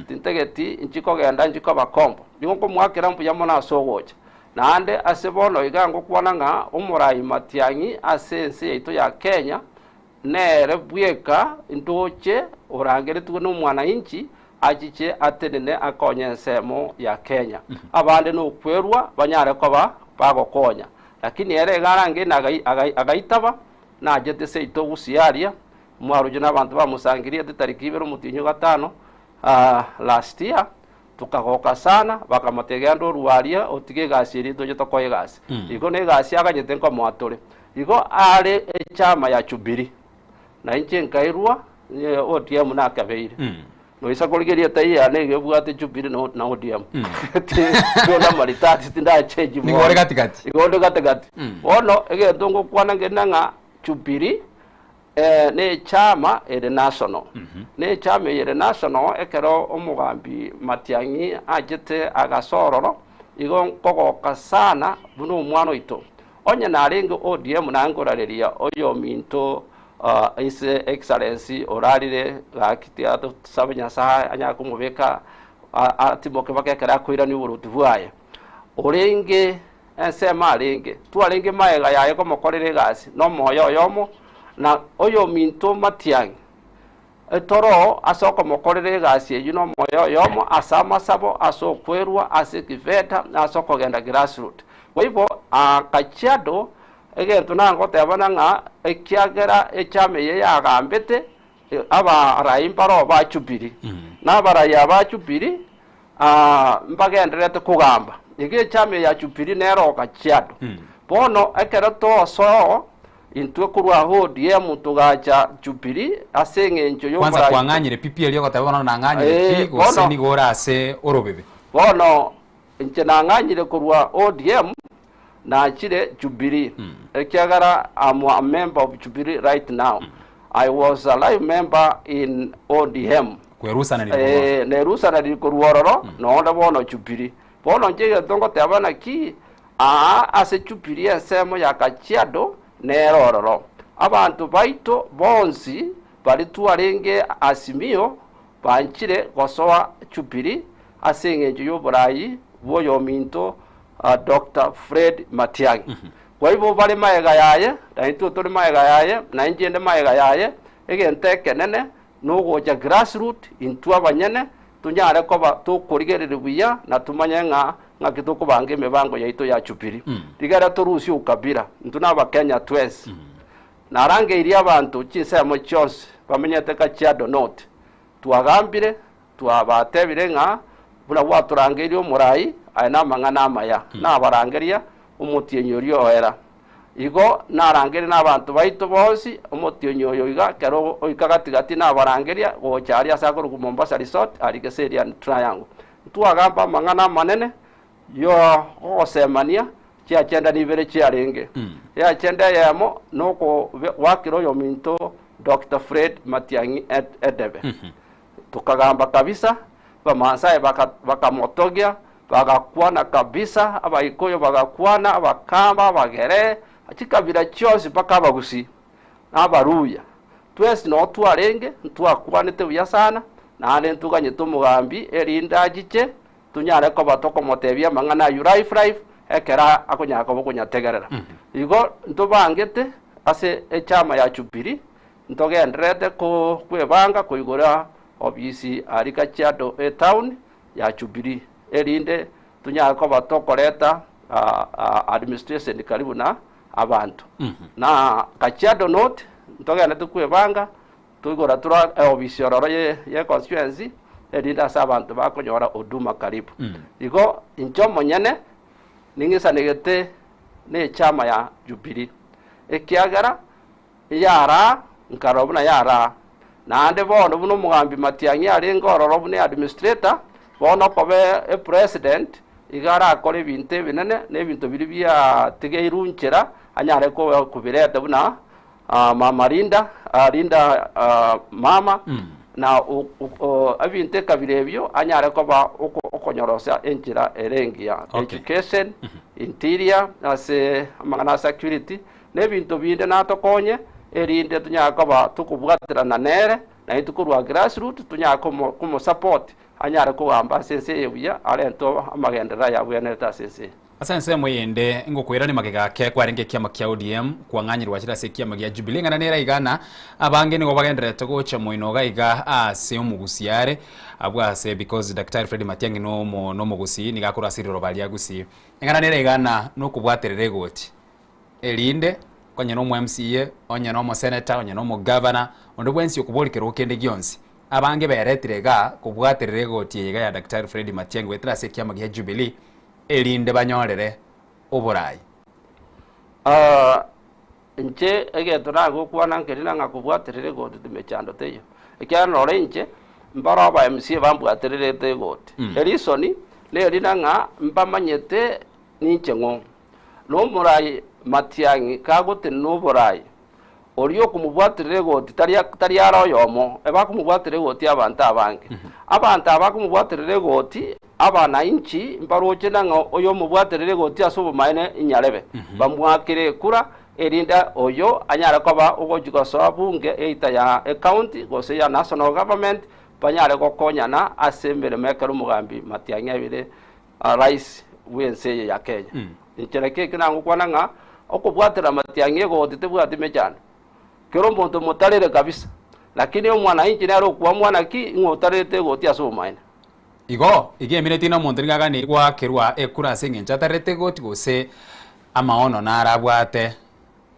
Tintageti inchi kogenda inchi koba kombo. Nigo nkomoakera mbuya mono ase ogocha. Naende ase bono iga ngokwana ng'a omoraai Matiang'i ase ense yaito ya Kenya Nere bweka ndoche orangeretigwe nomwanainchi achiche atenene akonye ensemo ya Kenya. Abande nokwerwa banyare koba bagokonya. Lakini ere iga arangeire agaitaba, nachete seito Gusii aria, mwaroche nabanto bamosangeretie tariki ibere omotienyi o gatano last year, tokagoka sana, bakamotebia genda orue aria otige egasi eria toche tokoe egasi. Igo negasi aganyete nkomoa tore. Igo are echama ya Jubilee, na inche nkairwa ODM nakabeire. Noisa korigereria etai yane iga ebwate Jubilee na ODM. Tindi amaritati tindachenji Nigo ore gatigati. Igo onde gatigati. Bono egento ngokwana nkerina ng'a Jubilee nechama ere national. Nechama eye ere national ekero omogambi Matiang'i achete agasoa ororo, igo nkogoka sana buna omwana oito. Onye narenge ODM naye nkorareria oyominto His Excellency orarire gaki tiga tosabe Nyasaye anyare komobeka atimoke mpaka ekero akoirania oboruoti bwaye. Orenge ensemo arenge, twarenge magega yaye komokorera egasi nomoyo oyomo, na oyominto Matiang'i Toro ase okomokorera egasi eyio nomoyo oyomo, ase amasabo, ase okwerua, ase ekifeta, na ase okogenda grassroot. Boigo Kajiado, egento nagotebana ng'a ekiagera echama eye yagambete, abarai mbaroo ba Jubilee, na abarai aba ba Jubilee mbagendererete kogamba. Igo echama eye ya Jubilee nero Kajiado. Bono ekero tosoa Intwe korwa ODM togacha Jubilee ase eng'encho Kwanza y'omorai. kwang'anyire pi pi erio ogoteba bono nang'anyire Eh, pi gose bono- nigo ore ase orobebe. Bono inche nang'anyire korwa ODM nachire Jubilee ekiagera I'm a member of Jubilee right now. I was a live member in ODM. Kwerusanania korwa ororo. Eh, nerusananiri korwa ororo nonde bono Jubilee. Bono inche egento ngoteba naki Aa ase Jubilee ensemo ya Kajiado nere ororo. Abanto baito bonsi baria twarenge Azimio banchire gosoa Jubilee ase engencho y'oborai bw'oyominto Doctor Fred Matiang'i. Kwa bare magega yaye, na intwe tore magega yaye, na inche inde magega yaye, egento ekenene nogocha grassroot intwe abanyene. Tonyare koba tokorigereria buya na tomanye ng'a ng'aki tokobanga emebango yaito ya Jubilee. Rigera torusie ukabila, intwe nabakenya twensi. Narangeirie abanto chinsemo chionsi bamenyete Kajiado North. Twagambire, twabatebire ng'a buna gwatorangeirie omorai, aya namang'ana amaya. Nabarangeria omotienyi oria oera. Igo narangerie nabanto baito bonsi, omotienyi oyo iga, ekero oika gati-gati nabarangeria gocha aria ase akorokwa Mombasa Resort, aria Kiserian Triangle. Ntwagamba amang'ana amanene y'ogosemania chiachenda nibere chiarenge. Eachenda eyemo nokogoakera oyominto Doctor Fred Matiang'i Edebe. Tokagamba kabisa, Abamansae bakamotogia, bagakwana kabisa, Abaikoyo bagakwana, Abakamba, Abagere, chikabira chionsi mpaka Abagusii, na Abaluya. Twensi noo twarenge, ntwakwanete buya sana, naende ntoganyete omogambi erinde achiche, tonyare koba tokomotebia amang'ana ayio live live, ekero akonyara koba okonyategerera. Igo ntobangete ase echama ya Jubilee, Ntogendererete kwebanga koigora obisi aria Kajiado etown ya Jubilee erinde tonyare koba tokoreta administration karibu na abanto. Na Kajiado North ntogendererete kwebanga toigora tura eobisi ororo ye constituency erinde ase abanto bakonyora huduma karibu. Igo inche omonyene ning'isanegete ne echama ya Jubilee ekiagera Yaraa, nkarora buna yaraa. Naende bono buna omogambi Matiang'i arenge ororo buna eadministrator, bono okoba epresident, iga arakore ebinto ebinene na ebinto biria biatigeirwe nchera anyare kobireta buna mama Linda, Linda mama, na ebinto ekabira ebio anyare koba okonyorosia enchera ere engiya. Education, interior, ase amang'ana a security, Na ebinto binde natokonye, erinde tonyare koba tokobwaterana nere, na intwe korwa grassroot tonyare komosupport anyare kogamba ase ense eye buya, arente amagenderero aye abwenerete ase ense eye. Ase ensemo eyende, ngokoirania magega ake kwarenge ekiama kia ODM kwang'anyirwa chire ase ekiama gia Jubilee ing'ana nere iga na abange nigo bagendererete gocha moino iga iga ase omogusi are abwo ase because Daktari Fred Matiang'i nomo nomogusii nigo akorwa ase riroba ria Gusii. Ing'ana nere iga na nokobwaterera egoti. Erinde, onye nomo MCA, onye nomoseneta, onye nomogavana, onde bwensi okoboria kerogo kende gionsi. Abange beretire igaa kobwaterera egoti eye iga ya Daktari Fred Matiang'i goetera ase ekiama gia Jubilee, erinde banyorere oborai. Inche egento nagokwana nkeri na ng'a kobwaterera egoti timechando teiyo, ekiagera nore inche mbare aba MCA bambwatererete egoti. Ereason neri na ng'a mbamanyete ninche ng'o. Nomorai Matiang'i kagotenena oborai, oria okomobwaterera egoti tari tari are oyomo, ebakomobwaterera egoti abanto abange. Abanto aba bakomobwaterera egoti, abanainchi mbaroche nang'a oyo omobwaterera egoti ase obomaene inyarebe, bamwakere ekura, erinde oyo anyare koba ogochia gosoa bunge either ya ecounty gose ya national government, banyare gokonyana ase emeremo ekero omogambi Matiang'i abeire Rais bw'ense eye ya Kenya. Inche nakio ekio nagokwana ng'a okobwatera amatiang'i egoti tebwati mechando. Kera omonto motarere kabisa, lakini omwananchi nere okwamua naki ng'a otarerete egoti ase obomaene. Igo, iga emineti na omonto nigo aganeiri goakerwa ekura ase engencho atarerete egoti gose amaono naro abwate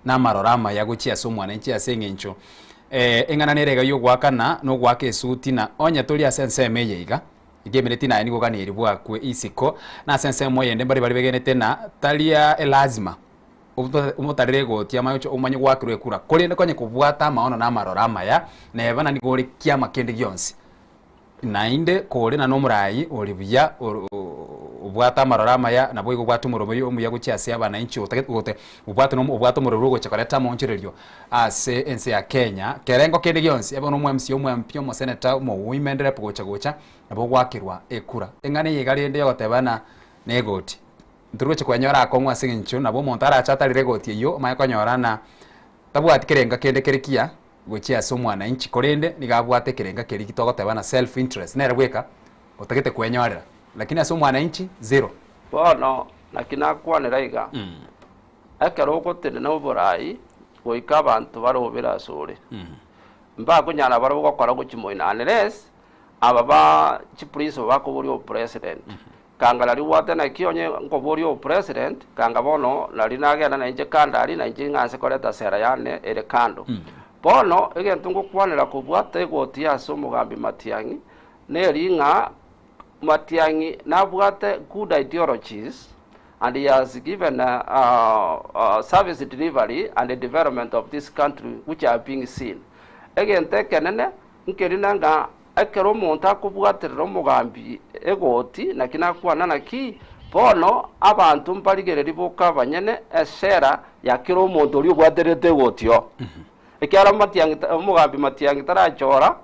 namaroro amaya gochia ase omwananchi ase engencho eng'ana nere iga y'ogoakana na ogoaka esuti na onye tori ase ensemo eye iga. Ekemereti naye nigo oganeiri bwakwe isiko, na ase ensemo eyende mbare baria begenete na tari elazima omotarere egoti amanye oche omanye goakerwa ekura, korende konye kobwata amaono na amaroro amaya, neba na nigo ore kiama kende gionsi. Naende kore na nomorai ore buya obwate amaroro amaya, naboigo obwate omoroberi omuya gochia ase abananchi otagete gote obwate nomo obwate omoroberi ogocha koreta amaonchorerio ase ense ya Kenya, kerengo kende gionsi, ebe nomo MCA, omo MP, omoseneta, omo women rep gocha gocha, nabo ogoakerwa ekura. Eng'ana eye iga rende yogoteba ng'a na egoti, ntorigocha kwenyora akong'u ase eng'encho nabo omonto arache atarire egoti eywo omanye konyora ng'a tabwati kerenga kende kere kiya gochia ase omwananchi korende nigo abwate ekerenga keria togoteba ng'a self interest nere bweka otagete kwenyorera, lakini ase omwananchi zero. Bono naki nakwanera iga, Ekero ogotenena oborai, goika abanto barobere asore. Mbakonyara barabwo gokora gochia moino unless Aba ba chipriso bakoboria obopresident, kanga nari bwate naki onye nkoboria obopresident, kanga bono nari nagenda nainche kando aria nainche ng'anse koreta sera yane ere kando. Bono egento ngokwanera kobwata egoti ase omogambi Matiang'i neri ng'a Matiang'i nabwate good ideologies and he has given service delivery and development of this country which are being seen. Egento ekenene Nkerina ng'a ekero omonto akobwaterera omogambi egoti, naki nakwana naki, bono abanto mbarigererie boka abanyene esera ya kera omonto oria obwatererete egoti oo. Ekiagera Matiang'i omogambi Matiang'i tarachora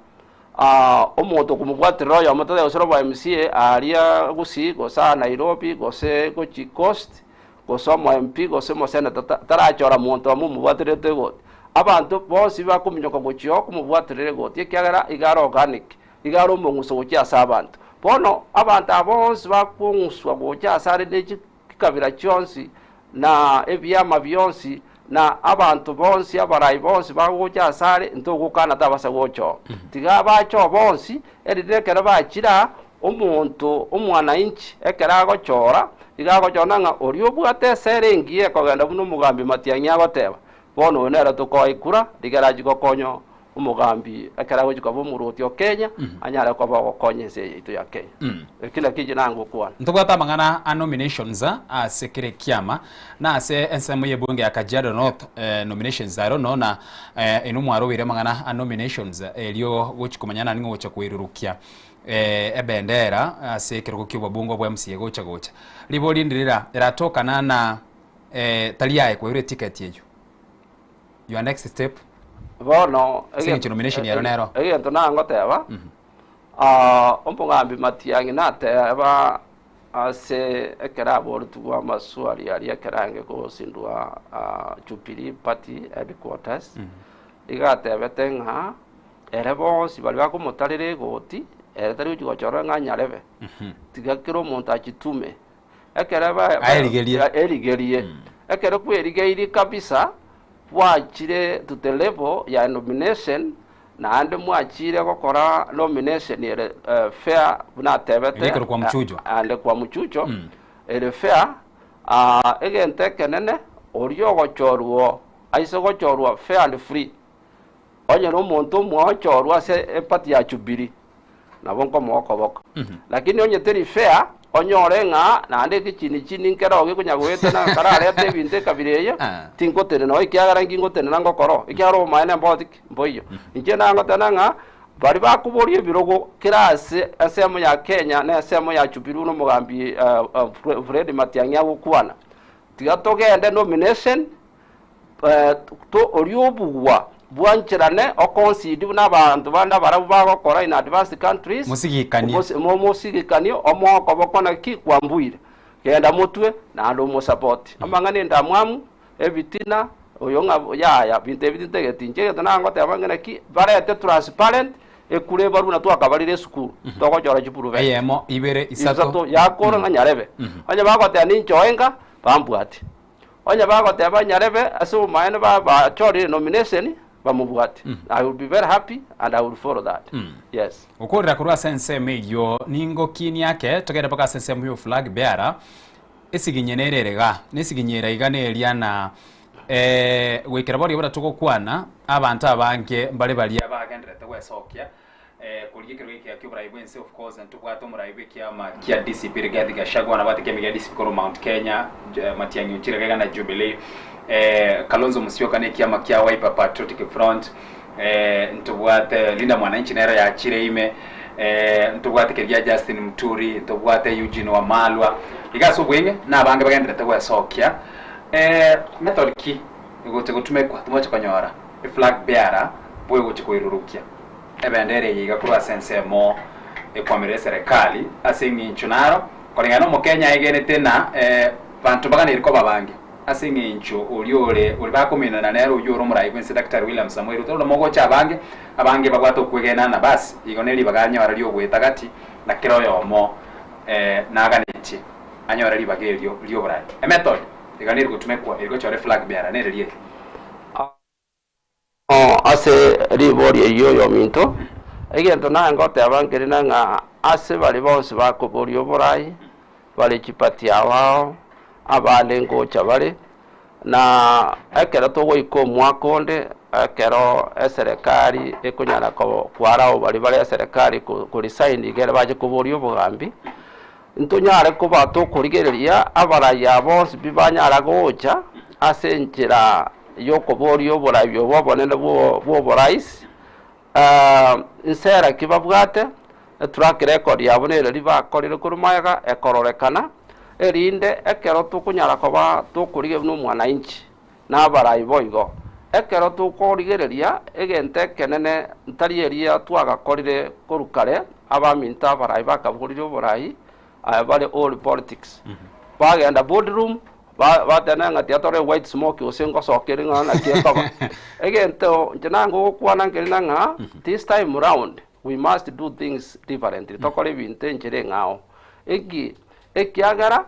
omonto okomobwaterera oyomo totebe gose robo MCA aria Gusii gose aa Nairobi gose gochia Coast gose omo MP gose omoseneta tarachora monto omo omobwatererete egoti. Abanto bonsi bakominyoka gochia oo komobwaterera egoti, ekiagera iga are organic, iga are omong'uso gochia ase abanto. Bono abanto aba bonsi bakong'uswa gocha asare ne chikabira chionsi, na ebiama bionsi, na abanto bonsi, abarai bonsi bagocha asare, ntogokana tabasa gocha oo. Tiga bache oo bonsi, erinde ekero bachire aa, Omonto omwananchi ekero agochora, iga agochora ng'a oria obwate esere engiya ekogenda buna omogambi Matiang'i agoteba, bono oyo nere tokoa ekura, rigere achie gokonya omogambi ekero agochia koba omorwoti o Kenya, anyare koba ogokonya ense eye yaito ya Kenya. Eki nakio inche nangokwana. Ntobwate amang'ana a nominations ase kera ekiama, na ase ensemo y'ebunge ya Kajiado North nominations I don't know na inwe mwarobeire amang'ana a nominations erio gochia komanya nani ng'o ogocha koirurukia. ebendera ase ekerogo ki'obobungo bwa MCA gocha gocha. Ribori ndirira eratokana na tari aye koirwa eticket eyio. Your next step. Bono Ase eng'encho nomination ero nero. egento nangoteba omogambi Matiang'i nateba ase ekero aboretiwe amaswali aria ekero aenge gosindwa Jubilee Party headquarters, iga atebete ng'a Ere bonsi baria bakomotarera egoti, ere tari gochia gochorora ng'a anyarebe, tiga kera omonto achitume. Ekero ba- ba- Aerigerie. Aerigerie. Ekero kwerigeirie kabisa, bwachire to the level ya nomination, naende mwachire gokora nomination ere eh, fair buna atebete, Ere ekero kwa mchujo. ande kwa mchujo, ere fair, ah, egento ekenene, oria ogochorwa aise gochorwa fair and free, Onye nomonto omwochorwa ase epati ya Jubilee, nabo nkomoa okoboko. Lakini onye teri fair, onyore ng'a naende ekichini chini nkero gekonya goetana kararete ebinto ekabira eye, tingotenena oo ekiagera nki ngotenena ngokora oo, ekiagera obomaene mboti ki? Mboiyo. Inche nagoteba ng'a baria bakoboria ebirogo kera ase ensemo ya Kenya na ensemo ya Jubilee buna omogambi Fred Matiang'i agokwana, tiga togende nomination Oria obugwa bwancherane oconcede buna abanto bande abarabwo bagokora in advanced countries, Mosigikanie. mosigikanie omoe okoboko naki kwambuire, genda motwe naende omosupport. Amang'ana endamwamu, ebitina, oyo ng'a yaya binto ebi tintageti inche egento nagoteba ng'a naki barete transparent ekura ebarwe buna twakabarire esukuru togochora chiprofet. Eyemo, ibere, isato. Isato yakora ng'a nyarebe. Onye bagoteba ninchoe nka, bambwate. Onye bagoteba nyarebe ase obomaene bachorire nomination bamobwate. I will be very happy and I will follow that. Yes. Gokorera korwa ase ensemo eyio ningokinie ake togende mpaka ase ensemo ya flag bearer esiginye nere ere igaa na esiginye ere iga neria na goikera boria buna togokwana abanto abange mbare baria bagendererete gwesokia Korigia ekerogo ekiya ki'oborai bw'ense, of course ntobwate omorai bw'ekiama kia DCP Rigathi Gachagua, nabwate ekiama gia DCP korwa Mount Kenya, Matiang'i ochire gaiga na Jubilee, Kalonzo Musyoka na ekiama kia Wiper Patriotic Front, ntobwate Linda Mwananchi nero yachire ime, ntobwate keria Justin Muturi, ntobwate Eugene Wamalwa, iga ase obweng'e na abange bagendererete gwesokia. Method ki egocha gotumekwa timoche konyora eflag bearer bwegocha koirurukia? Ebendera eye iga korwa ase ensemo ekwamerera eserekari ase eng'encho naro koreng'ana nomokenya aegenete na banto mbaganeiri koba abange ase eng'encho oria ore ori bakominana nere oyio ore omorai bwense Daktari William Samoei Ruto bono mogocha abange abange babwate okwegena na basi igo neribaga anyora riogoeta gati na kera oyomo naganetie anyore ribaga erio rioborai. Emethod iga neri gotumekwa eri gochora eflag bearer nere rieri. Ase ribori eyio oyominto, Egento naye ngoteba nkeri na ng'a ase baria bonsi bakoboria oborai, bare chipati ao ao, abande ngocha bare, na ekero togoika omwaka onde, ekero eserekari ekonyara ko kwarao baria bare eserekari ko koresign igere bache koboria obogambi, ntonyare koba tokorigereria abarai aba bonsi pi banyara gocha ase enchera ya okoboria oborai obo obonene bwo bwa oborais, Nsera ki babwate, etrack record yabo nere riria bakorire korwa magega ekororekana, erinde ekero tokonyara koba tokorigia buna omwananchi na abarai boigo. Ekero tokorigereria egento ekenene ntari eria twagakorire korwa kare, abaminto abarai bakaborire oborai aye bare all politics, bagenda boardroom Ba bateba ng'a tiga tore white smoke gose ngosoka ere ng'a naki ekoba. Egento inche nange ogokwana nkeri na ng'a this time round we must do things differently, tokore ebinto enchera eng'ao. Eki ekiagera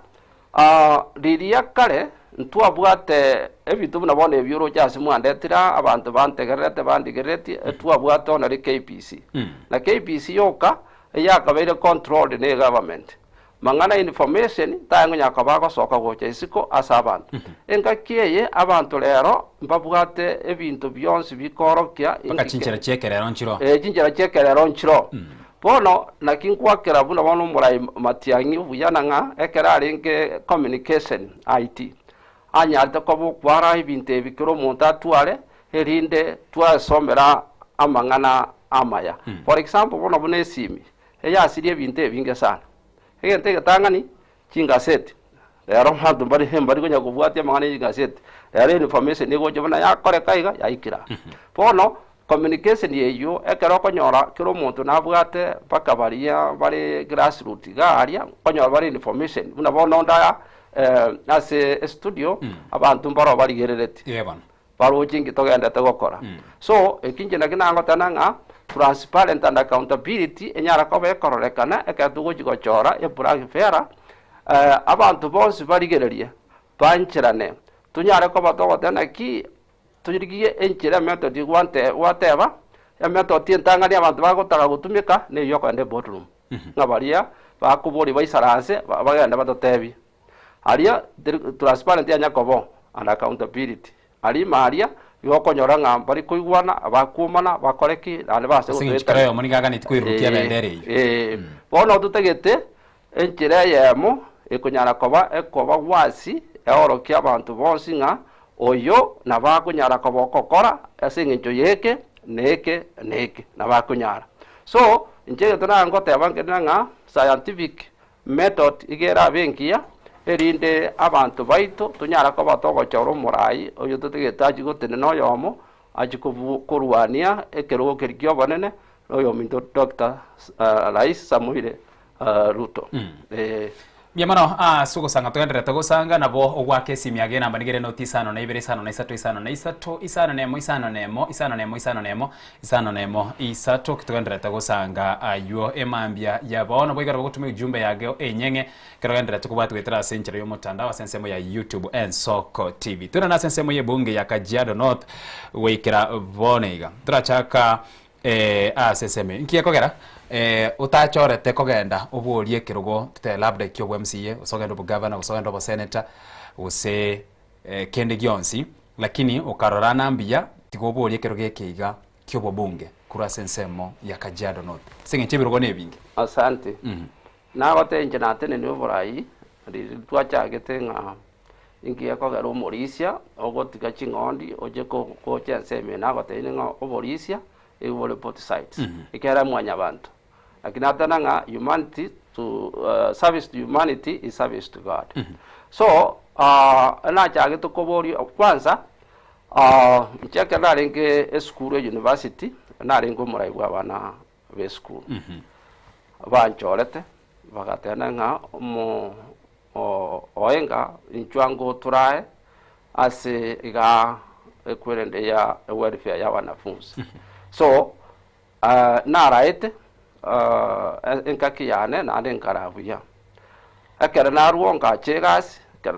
riria kare ntwabwate ebinto buna bono ebi oroche ase mwandetire aa, abanto bantegererete bandigereretie, etwabwate onore KBC. Na KBC yoka eyakabeire controlled ne egovernment. Mang'ana information tayang'onya koba agosoka gocha isiko ase abanto. Engaki eye abanto rero mbabwate ebinto bionsi bikoorokia Mpaka inki chinchera chi'ekerero nchiroo. Eh, chinchera chi'ekerero nchiroo. Bono naki nkwakera buna bono omorai Matiang'i buya na ng'a ekero arenge communication IT, anyarete koba okwara ebinto ebi kera omonto atware erinde twesomera amang'ana amaya. For example bono buna esimi, Eyasirie ebinto ebinge sana. Egento egetang'ani, chingaseti. Rero abanto mbari mbari konya kobwatia amang'ana ya chingaseti. Rero information egocha buna yakoreka iga, yaikire aa. Bono, communication eywo ekero okonyora kera omonto nabwate mpaka baria bare grassroot iga aria, okonyora bare information buna bono onde aya ase estudio, abanto mbaro barigereretie. Ee bono. Baroche inki togenderete gokora. So, eki inche naki nagoteba ng'a transparent and accountability enyare koba ekororekana ekero togochi gochora eblack fairer, abanto bonsi barigererie, bancherane, tonyare koba togoteba naki torigie enchera emethod gwante gwateba, emethod entang'ani abanto bagotaka gotumeka na eywo okogenda eboardroom, ng'a baria bakoboria baisaranse bagende batotebie. Aria transparent yanya koba oo and accountability. Aria ime aria igo okonyora ng'a mbari koigwana, bakwomana, bakore ki, naende base Ase eng'encho kera gotoetania. oyomo nigo aganeti koirurukia ebendera eyio. Ee, bono totagete enchera eyemo ekonyara koba ekoba gwasi eorokie abanto bonsi ng'a oyo nabo akonyara koba okokora ase eng'encho y'eke na eke na eke, nabo akonyara. So, inche egento naye ngoteba nkere ng'a scientific Method iga erabe engiya, erinde abanto baito tonyare koba togochora omorai oyo totagete achie gotenena oyomo, achie kobu korwania ekerogo keria kia obonene, na oyominto Doctor Rais Samoei Ruto. Ee. Mbuya mono ase ogosanga togendererete gosanga nabo ogwaka esimi age enamba nigo ere noti isano na ibere isano na isato isano na isato isano na emo isano na emo isano na emo isano na emo Isano nemo isato togendererete gosanga aywo emambia ya bono boigo nabo gotuma ujumbe yageo enyeng'e ekero ogendererete kobwati goetera ase enchera y'omotandao ase ensemo ya YouTube Ensoko TV. Toirane ase ensemo y'ebunge ya Kajiado North goikera bono iga. Torachaka eh, ase ensemo eye. Nki gekogera eh, otachorete kogenda oborie ekerogo tote labda ekio obwa MCA gose ogende obogavana gose ogende obosenator gose eh, kende gionsi Lakini okarora na mbuya, tiga oborie ekerogo eke iga ki'obobunge korwa ase ensemo ya Kajiado North, ase engencho ebirogo nebinge. Asante. Nagotebia inche natenenie oborai riria twachagete ng'a inki gekogera omorisia ogotiga ching'ondi oche ko gocha ensemo eye nagotebia ng'a oborisia nigo bore both sides, ekiagera mwanyabanto. Lakini nateba ng'a humanity to service to humanity is service to God. So nachagete koboria kwanza inche ekero narenge esukuru e university narenge omorai bwa abana ba esukuru. Banchorete bagateba ng'a omo oenga inchuo ango torae ase igaa ekwerende ya ewelfare ya wanafunzi. So Naraete engaki yane naende nkaraa buya. Ekero narua ngacha egasi, ekero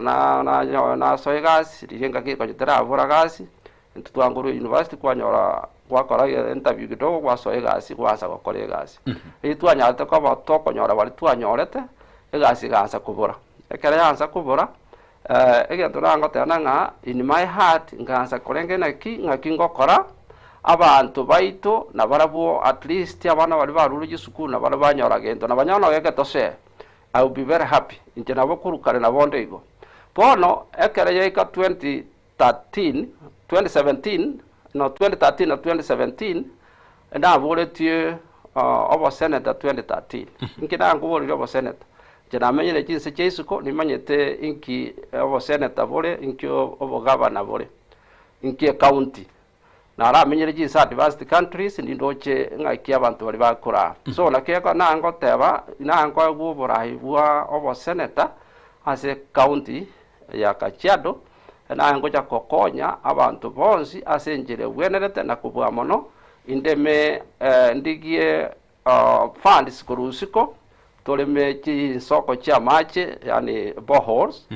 nasoa egasi, riria engaki ekonya terabora gasi, Intwe twangorwa university kwanyora gwakora interview kidogo gwasoa egasi gwansa gokora egasi. Riria twanyarete koba tokonyora baria twanyorete, egasi egaansa kobora. Ekero yaansa kobora, egento nagoteba ng'a in my heart nkaansa korenge naki ng'aki ngokora, abanto baito nabarabwo at least abana baria barure chisukuru nabarabwo banyora gento, nabanyora nonya egetosee, I will be very happy, inche nabo korwa kare nabo onde igo. Bono ekero yaika 2013, 2017, no 2013 na 2017, naboretie obosenator 2013. Inki nakoboreria obosenator? Inche namenyire chinse chia isiko, nimanyete inki obosenator bore, inki obogavana bore, inki ecounty. Naramenyire chinse advanced countries, nindoche ng'aki abanto baria bakoraa. So naki eko nangoteba, nankoegwa oborai bwa obosenator ase ecounty ya Kajiado, naye ngocha kokonya abanto bonsi ase enchera egwenerete na kobua mono, indeme ndigie funds korwa isiko, toreme chinsoko chi'amache yaani boreholes,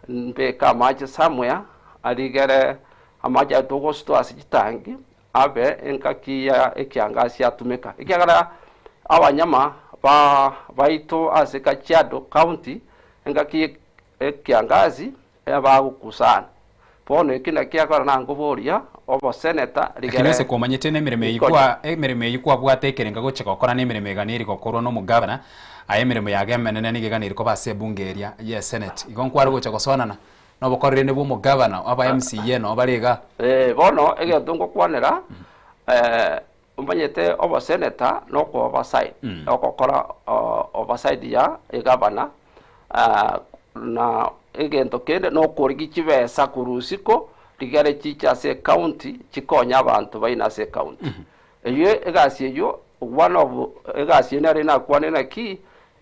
mbeke amache somewhere, arigere amache aya togositoa ase chitangi, abe engaki ya ekiangasi atumeka. Ekiagera abanyama ba baito ase Kajiado County, engaki ekiangasi ebagokusana. Bono eki nakio akora nankoboria oboseneta Lakini rigere ase kwamanyete nemeremo eyio rikonya. kwa emeremo eyio kwabwate ekerenga gochia gokora nemeremo eganeri gokorwa nomogavana, aye emeremo yago emenene nigo eganeri koba ase ebunge eria ye senate. Igo nkware gocha gosoanana nobokoreri bwa omogavana, aba MCA noo bare igaa. Eh, bono egento ngokwanera, omanyete oboseneta noko oversight, ogokora oversight ya egavana, na egento kende nokorigia chibesa korwa isiko rigere chiche ase ecounty chikonye abanto baino ase ecounty. Eywo egasi eywo one of egasi eywo nere nakwane naki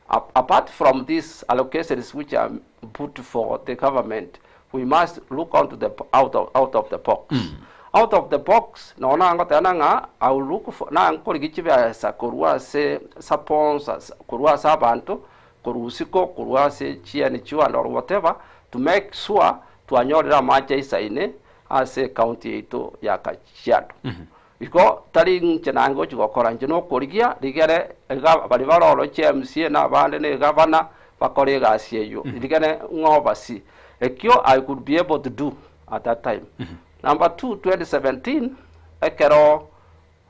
apart from these allocations which are put for the government, we must look onto the out of, out of the box. Out of the box, nonya nagoteba ng'a I will look for, nankorigia chibesa korwa ase sponsors, korwa ase abanto, korwa isiko, korwa ase chi NGO and or whatever, to make sure twanyorire amache aisaine ase ecounty yaito ya Kajiado. Igo tari inche naye ngochia gokora, inche nokorigia rigere iga baria bare oro chiMCA na abande na egavana bakore egasi eyio, rigere ng'obasi. Ekio I could be able to do at that time. Number two, 2017, ekero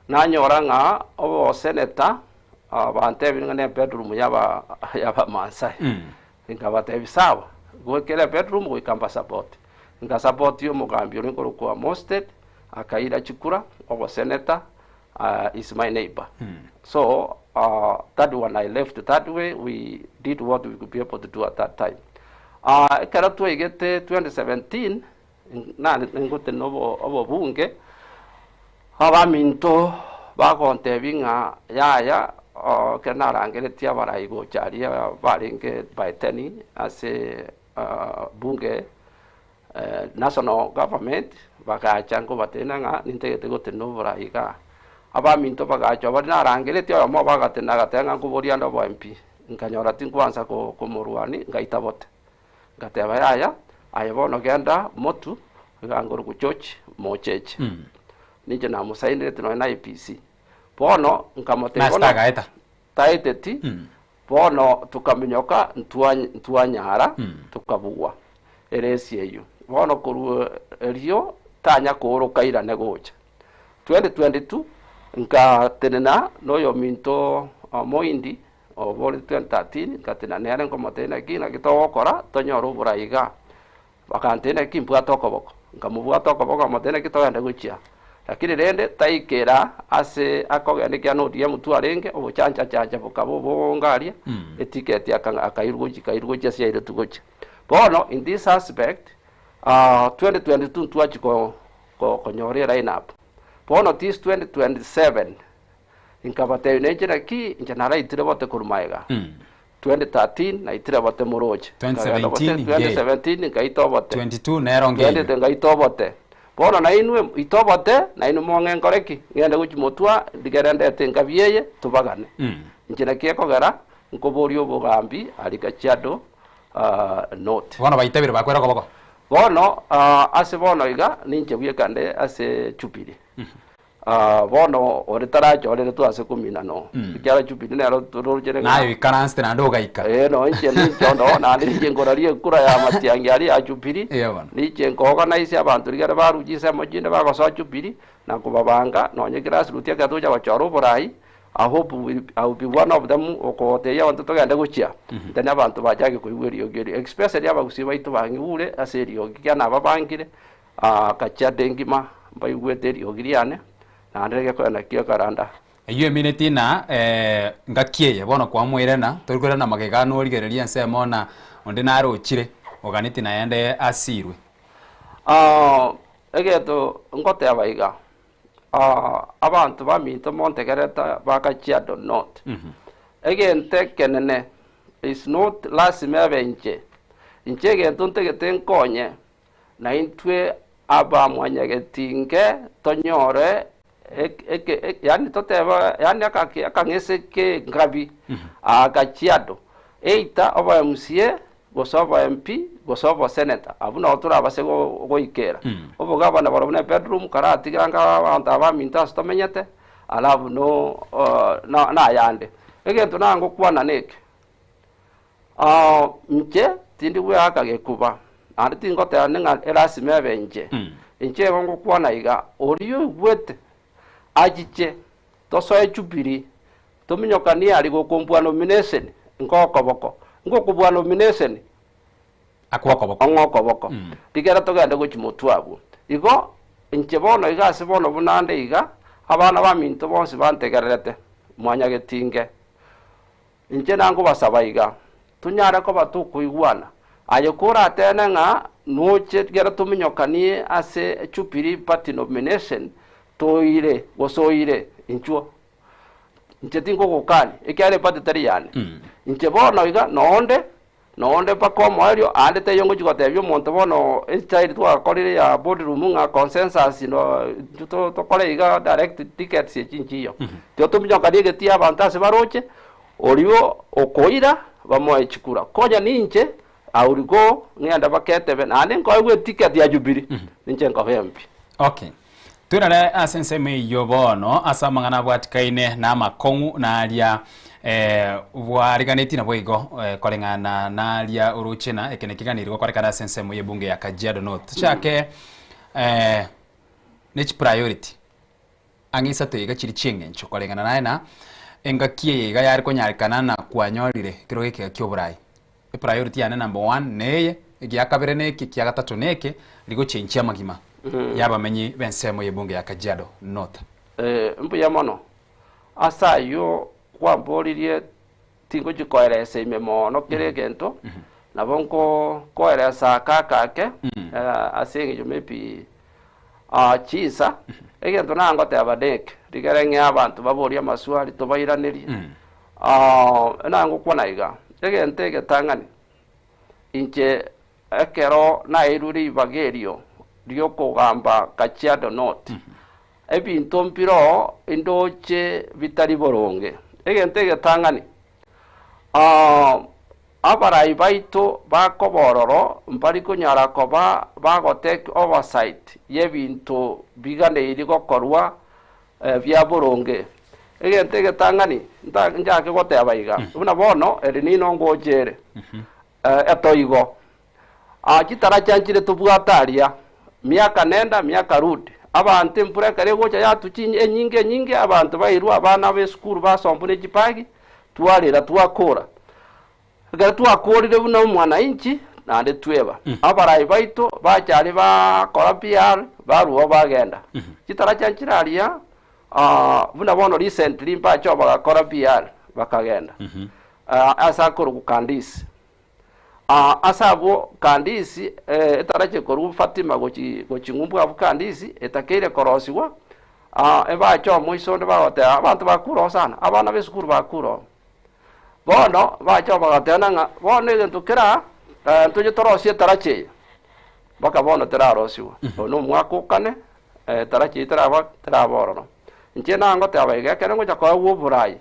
nanyora ng'a oboseneta bantebire ng'a ne bedroom yaba y'Abamaasai, nkabatebia sawa, goikera ebedroom goika mbasapoti. Nkasapotia omogambi oria nkorokwa Mosted, akaira chikura, oboseneta, is my neighbor. So that one I left that way, we did what we could be able to do at that time. Ekero twaigete 2017, nare ngotenena obo obobunge, abaminto bagontebia ng'a yaya, ekero narangeretie abarai gocha aria barenge by ten ase bunge national government bagacha nkobatebia ng'a nintagete gotenena oborai igaa. Abaminto bagacha baria narangeretie oyomo obo agatenena agateba ng'a nkoboria ande obo MP, nkanyora tinkwansa komorwania ngaita bote. Ngateba yaya, aye bono genda motu, iga nkorokwa George Mocheche. Ninche namosainirete nonya na IEBC. Bono nkamotebia Nase bono tagaeta. taeteti, Bono tokaminyoka ntwanyara, tokabugwa eresi eyio. Bono korwa erio tanya kooroka airane gocha. 2022 nkatenena noyominto Omohindi oborete 2013, nkatenena nere nkomotebia naki naki togokora tonyore oborai igaa. Bakantebia naki mbwate okoboko, nkamobwata okoboko nkamotebia naki togende gochia. Lakini rende taikera ase akogenda ekiagera na ODM twarenge, obochanchachancha bokaba obonge aria, etiketi aka akairwa gochia ekairwa gochia ase yairetwe gochia. Bono in this aspect, 2022 ntwachia ko ko konyora eline up. Bono this 2027, nkabatebia nainche naki, inche naraitire bote korwa magega. 2013 naitire obote moroche. Nkagenda obote 2017 ngei. 2017 nkaita obote. 22 nero ngeiyo. 20 ngaita obote. Bono nainwe ita obote, nainwe mong'e nkore ki? Ng'ende gochia motwa, ndigere ndete enkabi eye, tobagane. Inche naki ekogera, nkoboria obogambi aria Kajiado North. Bono baitabire bakwera okoboko. Bono ase bono iga ninche bweka nde ase Jubilee. Bono ore tarachoreretwe ase kominana oo, ekiagera Jubilee nero torochere ng'a Naye oikaransete naende ogaika. Ee, no inche ninche onde oo, naende ninche nkoraria ekura ya matiang'i aria ya Jubilee, Eeh bono. ninche nko-organise abanto rigere barue chinsemo chinde bagosoa Jubilee, na kobabanga nonye grassroots ekero togocha gochora oborai, I hope will, I will be one of them okotebia abanto togende gochia, then abanto bachake koigwa eriogi erio, especially abagusii baito bang'igure ase eriogi, ekiagera nababangire, Kachiado engima mbaigwete eriogi riane, naende rigekoya nakio ekaranda. Eyio emineti na ngaki eye bono kwamoirana, tori koirana magega norigereria ensemo na onde narochire, oganeti naende asirwe. Egento ngoteba iga, abanto baminto montegerete ba Kajiado North, egento ekenene is not lasima ebe inche, inche egento ntagete nkonye Na intwe abamwanyagetinge tonyore yaani totebe yaani akang'ese k'engabi aa Kajiado, either obo MCA gose obo MP gose obo senator, abwo nabo torabase goikera. Obogabana barobwo ne bedroom karatigere ange abanto aba baminto ase tomenyete, alafu no nayande. Egento nagokwana neke. Inche tindi gweaka gekuba, naende tingoteba ng'a erasima ebe inche. Inche igo ngokwana iga, oria oigwete achiche, tosoe Jubilee, tominyokanie aria gokombua nomination, ngokoboko, ngokobua nomination, Akwokoboko. ong'e okoboko, rigere togende gochia motwe abwo. Igo inche bono iga ase bono buna nde iga, abana baminto bonsi bantegererete, mwanyagetinge. Inche nangobasaba iga, tonyare koba tokoigwana. Aye koratene ng'a noche gera tominyokanie ase Jubilee Party nomination, toire gose oire, inchuo. Inche tingogokania, ekiagera eparty teri yane. Inche bono iga noonde Noonde mpaka omoerio, aande taiyo ngochia gotebia omonto bono estyle twagakorire ya boardroom ng'a consensus no intwe to tokore iga direct tickets echi nchiyo. Tiga tominyokanie egetii abanto ase baroche, orio okoira bamoe chikura. Konya ninche, I will go ng'ende baketebe naende nkoegwe eticket ya Jubilee, ninche nkoba MP. Okay. Toirare ase ensemo eyio bono ase amang'ana abwatikaine na amakong'u na aria bwariganetie naboigo koreng'ana naria oroche na eke nekeganiri gokorekana ase ensemo y'ebunge ya Kajiado North. Tochake ne chipriority ang'e isato iga chiri chieng'encho koreng'ana naye na engaki eye iga yare konyarekana na kwanyorire ekerogo ekega kia oborai. Epriority yane number one neye, egia kabere neke, ekia gatato neke, rigochenchia amagima y'abamenyi b'ensemo y'ebunge ya Kajiado North. Mbuya mono. Ase ayio kwamboririe tingochia koeresa ime mono kera egento, nabo nko koeresa ake ake ake, ase eng'encho maybe chinsa, egento nangoteba neke, rigere ng'e abanto baborie amaswali tobairanerie. Nangokwana iga, egento egetang'ani, inche ekero naeirwe ribaga erio ri'okogamba Kajiado North, ebinto mbiroo indoche bitari boronge. Egento egetang'ani, abarai baito bakoba ororo mbari konyara koba bagotake oversight y'ebinto biganeiri gokorwa bia boronge. Egento egetang'ani nchake goteba iga, buna bono eri nino ngocha ere, etoigo. Chitaracha nchire tobwate aria, miaka nenda miaka rudi, abanto embura ekero egocha yatuchia enyinge enyinge, abanto bairwe abana b'esukuru basombwa ne chibagi, twarera twakora. Ekero twakorire buna omwananchi, naende tweba. Abarai baito bacha aria bakora PR, barua bagenda. Chitaracha nchire aria, buna bono recently mbache oo bagakora PR, bakagenda. Ase akorokwa Kandisi. Ase abwo Kandisi, etaracha ekorwa Fatima gochi gochi ng'umbu abwo Kandisi, etakeire korosigwa, ebache omoiso onde bagoteba abanto bakure oo sana, abana b'esukuru bakure oo. Bono bacha bagatebana ng'a bono egento kera ntoche torosie etaracha eye, mpaka bono terarosigwa. Oyo na omwaka o kane, etaracha eyio teraba teraba ororo. Inche nangoteba iga, ekero ngocha koegwa oborai,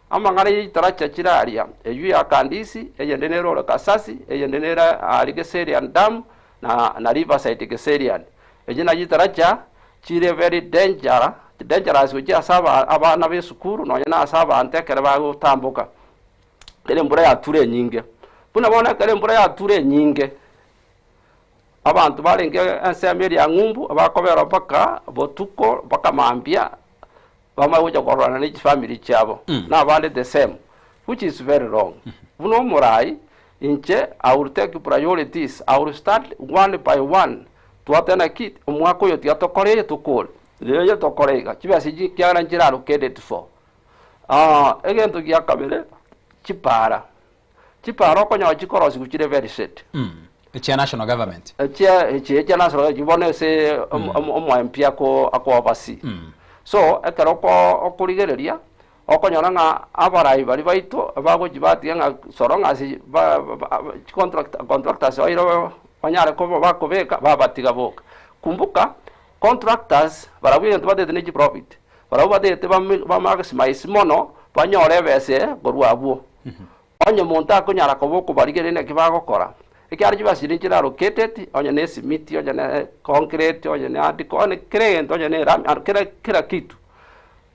amang'ana ye chitaracha chire aria, eyio ya Kandisi, eyende nere ore Kasasi, eyende nere aria Geserian Dam. na na Riverside Kiserian. Echi nachio chitaracha chire very danger dangerous gochia ase aba abana ba esukuru nonye na ase abanto ekere bagotamboka, ekero embura yature enyinge. Buna bono ekero embura yature enyinge, abanto barenge ensemo eria ya ng'umbu bakobera mpaka botuko mpaka mambia, bamanye gocha kororana ne chifamiri chiabo, na abande the same, which is very wrong. Buna omorai, inche I will take priorities, I will start one by one, twateba naki omwaka oyo tiga tokore eye tokore, eye tokore iga, chibesa echi ekiagera nchire allocated for. Egento gia kabere, chipara, chipara okonyora chikorosigwa chire very set. Echia national government. Echia echi echia national government bono ase omo MP ako ako oversee. So ekero oko okorigereria okonyora ng'a abarai baria baito bagochi batiga ng'a so long as ba ba chicontract contractors baire banyare koba bakobeka babatiga boka. Kumbuka contractors barabwo egento batagete ne chiprofit, barabwo batagete bame bamaximize mono banyore ebesa eye korwa abwo. Onye omonto akonyara koba okobarigereria naki bagokora, ekiagera chibesa chiria nchire allocated, onye ne esimiti, onye ne concrete, onye ne hardcore, onye kera egento, onye ne erami, aro kera kera kitu.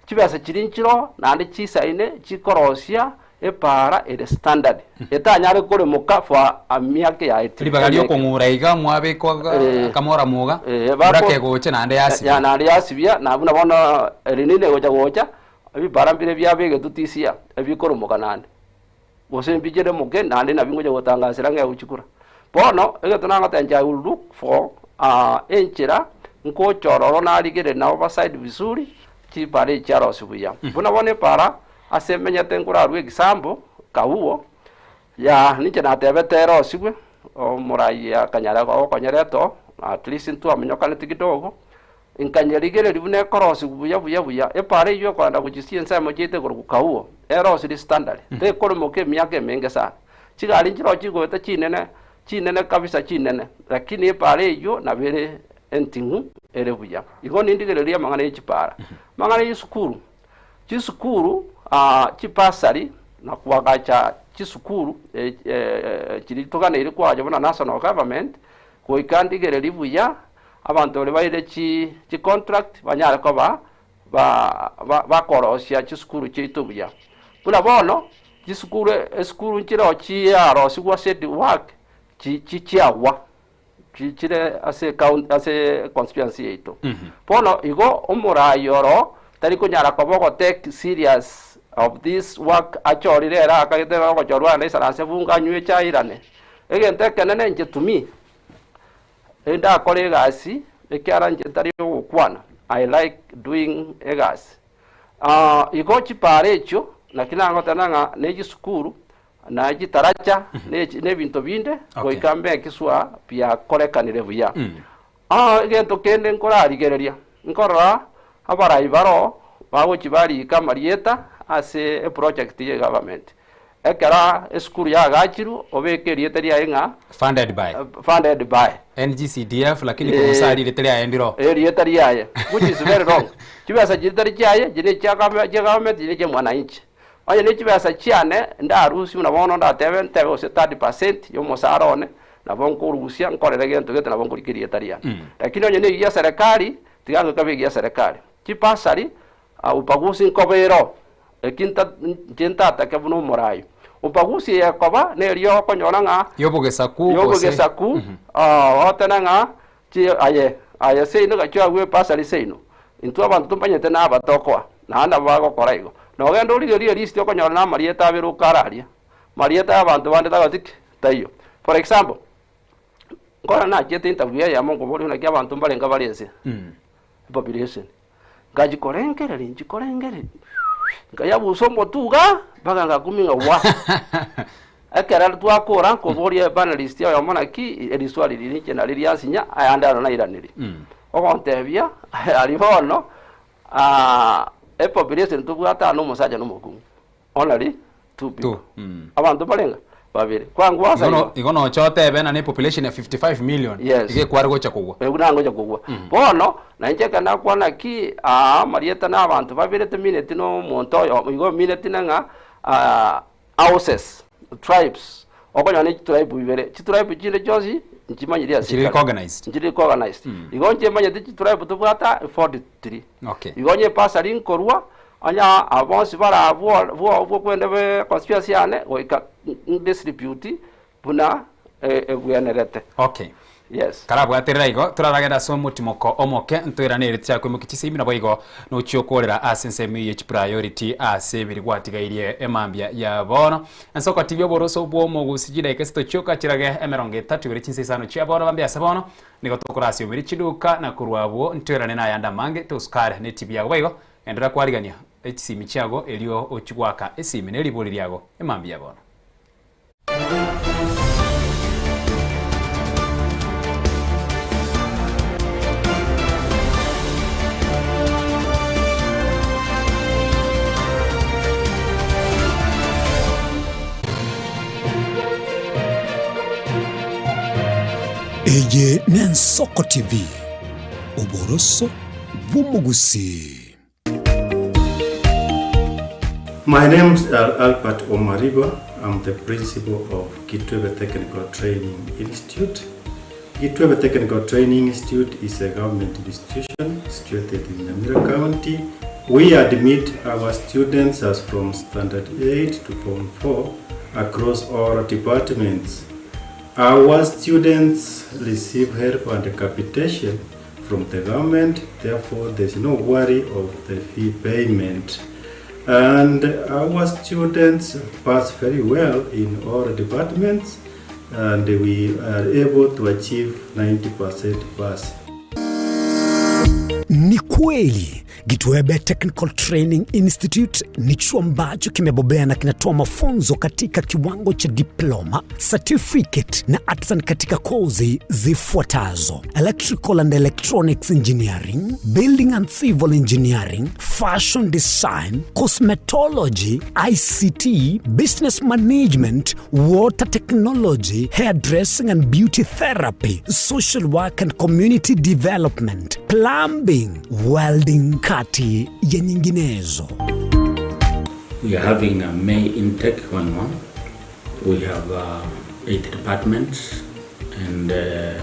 Chibesa chiria nchiroo naende chisaine chikorosia epaara ere standard, etanyare koremoka for emiaka eyaetire Ribaga emeke. riokong'ura iga mwabekwa Eh. akamora moga, Eh, mbura bako- kegocha naende yasibia. Ya, naende yasibia, na buna bono eri nini egocha gocha, Ebibara mbire biabegetwe tisia ebikoromoka naende, gose mbicheremoke naende nabio ngocha gotangasera ng'a egochikura. Bono, egento nagotencha I will look for enchera nkocha ororo narigereria na oversight vizuri, chibara echi chiarosia buya. Buna bono ebara ase emenyete nkorarue example, Kauo, Yaa, ninche natebete erosigwe, omoraia akanyara gokonyera eto, at least ntwaminyokaneti kidogo, nkanyerigereria buna ekorosigwa buya buya buya, epaara eywo ekoenda gochia chinsemo chiaito ekorokwa Kauo, erosire standard, tekoremoka emiaka emenge sana. Chigari nchiroo chigoeta chinene, chinene kabisa chinene, lakini epaara eywo nabo ere enting'u ere buya. Igo nindigererie amang'ana ya chipaara. Amang'ana ya esukuru, Chisukuru, chibasari, na koagacha chisukuru chiria toganeire koagacha buna national government, goika ndigererie buya abanto baria baire chi chicontract banyare koba ba bakorosia chisukuru chiaito buya. Buna bono, chisukuru esukuru nchireo chiarosigwa ase work chi chiagwa. Chichire ase ecounty ase constituency yaito. Bono igo omorai oro tari konyara koba ogotake serious of this work achorire ere akagete ere ogochorwa aende aisaranse bunge anywe echae airane. Egento ekenene inche to me, ndakore egasi ekiagera inche ntari ogokwana, I like doing egasi. Igo chipara echio naki nagoteba ng'a ne chisukuru na chitaracha, ne chi- nebinto binde, goika mbe ekiswa biakorekanire buya. Ah, egento kende nkorarigereria, nkorora abarai baro bagochia barika amarieta ase eproject ye government. Ekero esukuru yaagachirwe, obeke erieta riaye ng'a Funded by. funded by. NGCDF lakini komosa rirete riaye ndiro. Erieta riaye, which is very wrong. Chibesa chiria tari chiaye, chiria chia gove- chia government, chiria chia mwananchi. Onye ne chibesa chiane ndarusie buna bono ndatebe ntebe gose 30% y'omosara one, nabo nkorusia nkorere gento gete nabo nkorika erieta riane. Lakini onye neyio ya serikali, tiga ngoika egia serikali. Chibasari, ubaguzi nkoba ere oo, eki nta inche ntatake buna omoraai. Ubaguzi eye ekoba neria okonyora ng'a Y'obogesaku gose y'obogesaku, ogoteba ng'a chi aye aye seino gachia agwo ebasari seino, Intwe abanto tomanyete nabatokoa, naende nabo bagokora igo. Nogende origererie elisiti okonyora namarieta abere okararia, marieta y'abanto bande tagoti ki? Taiyo. For example, nkore nachiete interview eyemo nkoboria naki abanto mbarenge bare ense, population. Ngachikorengereria nchikorengereria, nkayabusa omotwe igaa, mpaka ngakumia ng'a waa. Ekero twakora nkoboria epanelist oyomo naki eriswali riria inche nari riansinya ayande aro nairanerie. Ogontebia aria bono epopulation tobwate aa na omosacha na omokungu only two people. Abanto mbarenge? Babere. Kwangwasa Igo igo. igo nocha otebe ng'a ne population ya 55 million Yes. iga ekware gocha kogwa. Ebu nangocha kogwa. Bono, na inche ekero nakwana ki aa amarieta na abanto babere temineti na omonto oyomo igo emineti na ng'a houses, tribes, okonyora ne chitribe ibere, chitribe chinde chionsi. nchimanyiri ase Nchiri recognized. Nchiri recognized. Igo inche manyete chitribe tobwate aa 43. Okay. Igo onye ebasari nkorwa, onye aba bonsi bare abwo bwo bwo kwende be constituency yane, goika ndistribute buna ebwenerete. Okay. Yes. Karabwaterera igo, toraragende ase omotimoko omoke, ntoirane ere tichakoimokia chisemi naboigo nochia okorera ase ensemo eye chipriority ase ebiri gwatigairie emambia ya bono. Ensoko tibia oboroso bw'omogusi chidaika isato chioka chirage emerongo etato ibere chinsa isano chia bono bambia ase bono, nigo tokorasiomeria chiduka na korwa abwo ntoirane nayande amange tosukare ne tibi yago boigo enderera kwarigania echisimi chiago erio ochie goaka esimi ne ribori riago emambia ya bono. Eye n'Ensoko TV, oboroso bw'omogusii. My name is Albert Omariba. I'm the principal of Kitwebe Technical Training Institute. Kitwebe Technical Training Institute is a government institution situated in Nyamira County. We admit our students as from Standard 8 to Form 4 across all departments. Our students receive help and capitation from the government, therefore there's no worry of the fee payment. And our students pass very well in all departments and we are able to achieve 90% pass. Ni kweli Gitwebe Technical Training Institute ni chuo ambacho kimebobea na kinatoa mafunzo katika kiwango cha diploma, certificate na artisan katika kozi zifuatazo: electrical and electronics engineering, building and civil engineering, fashion design, cosmetology, ICT, business management, water technology, hairdressing and beauty therapy, social work and community development, plumbing, welding, kati ya nyinginezo. We are having a May intake going on. We have uh, eight departments and uh,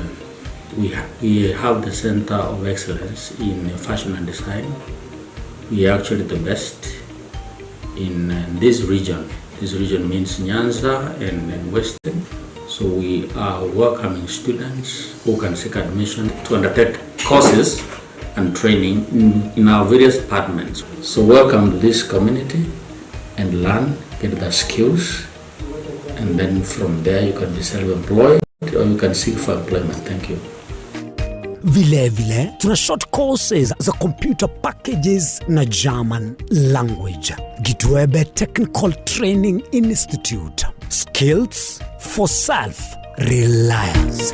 we, ha we have the Center of Excellence in Fashion and Design. We are actually the best in uh, this region. This region means Nyanza and, and Western. So we are welcoming students who can seek admission to undertake courses and training in, in our various departments. So welcome to this community and learn, get the skills, and then from there you can be self-employed or you can seek for employment. Thank you. Vilevile tuna short courses za computer packages na German language. Gitwebe Technical Training Institute. Skills for self reliance.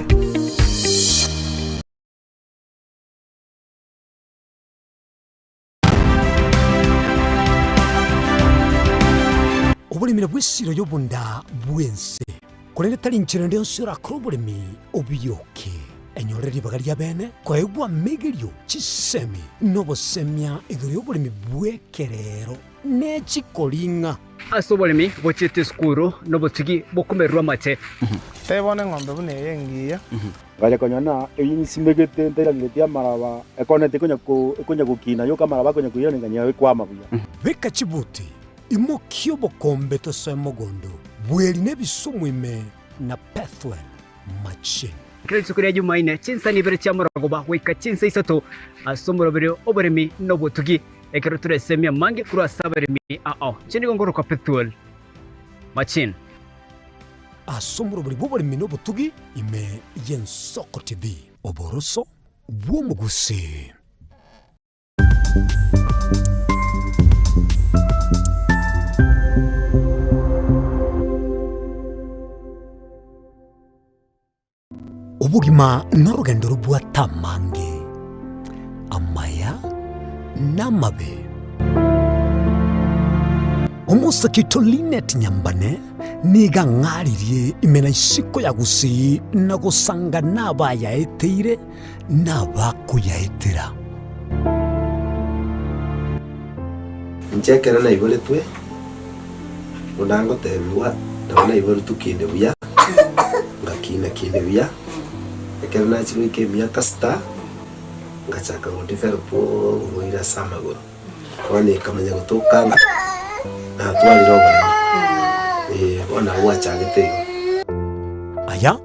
Oboremi nabwo esiro y'obonda bw'ense, korende tari inchera ende yonsi orakore oboremi obiyoke. Enyorere ribaga ria bene koegwa amegerio, chisemi, na obosemia igoro y'oboremi bw'ekerero ne chikoring'a. Ase oboremi bochiete esukuru nobotugi bokomererwa amate. Tebona eng'ombe buna eye engiya. Ngacha konyora ng'a eyio nsimegete ntairaneretie amaraba, ekoneti ekonya ko ekonya gokina yoka amaraba akonya koiraneka nyayo ekwama buya. Beka chibuti, imokia obokombe tosoe mogondo, bweri na ebisumu ime na Pethuel machine. Kera rituko ria Jumaine, chinsa ibere chia morogoba goika chinsa isato ase omoroberio oboremi na obotugi, ekero toresemia amange korwa ase abaremi ao. Inche nigo nkorokwa Pethuel Machine. Ase omorobori bw'oboremi na obotugi ime y'Ensoko TV. Oboroso bw'omogusii. Obogima norogendo robwate amange, amaya na amabe. Omosake oito Linet Nyambane nigo ang'aririe ime na isiko ya Gusii na gosanga nabayaeteire na abakoyaetera. Inche ekero naiboretwe, buna ngotebigwa, nabo naiboretwe kinde buya, ngakina kinde buya. Ekero nachia goika emiaka sita, ngachaka go develop oborwaire ase amagoro. Bono ekamanya gotoka ng'a natwarire oboremo, eh, bono nabo gwachagete igo. Aya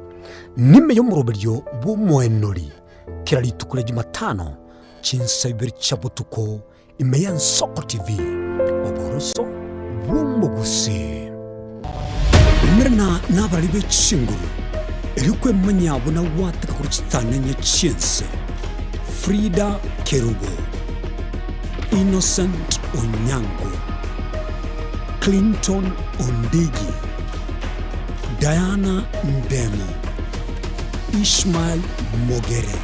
nime y'omoroberio bw'omoenori kera rituko ria Jumatano chinsa ibere chia botuko ime y'Ensoko TV, oboroso bw'omogusii. Umerana nabarari be chinguru, erio kwemanya buna gwateka korwa chitanenye chi'ense. Frida Kerubo, Innocent Onyango, Clinton Ondigi, Diana Ndemo, Ishmael Mogere,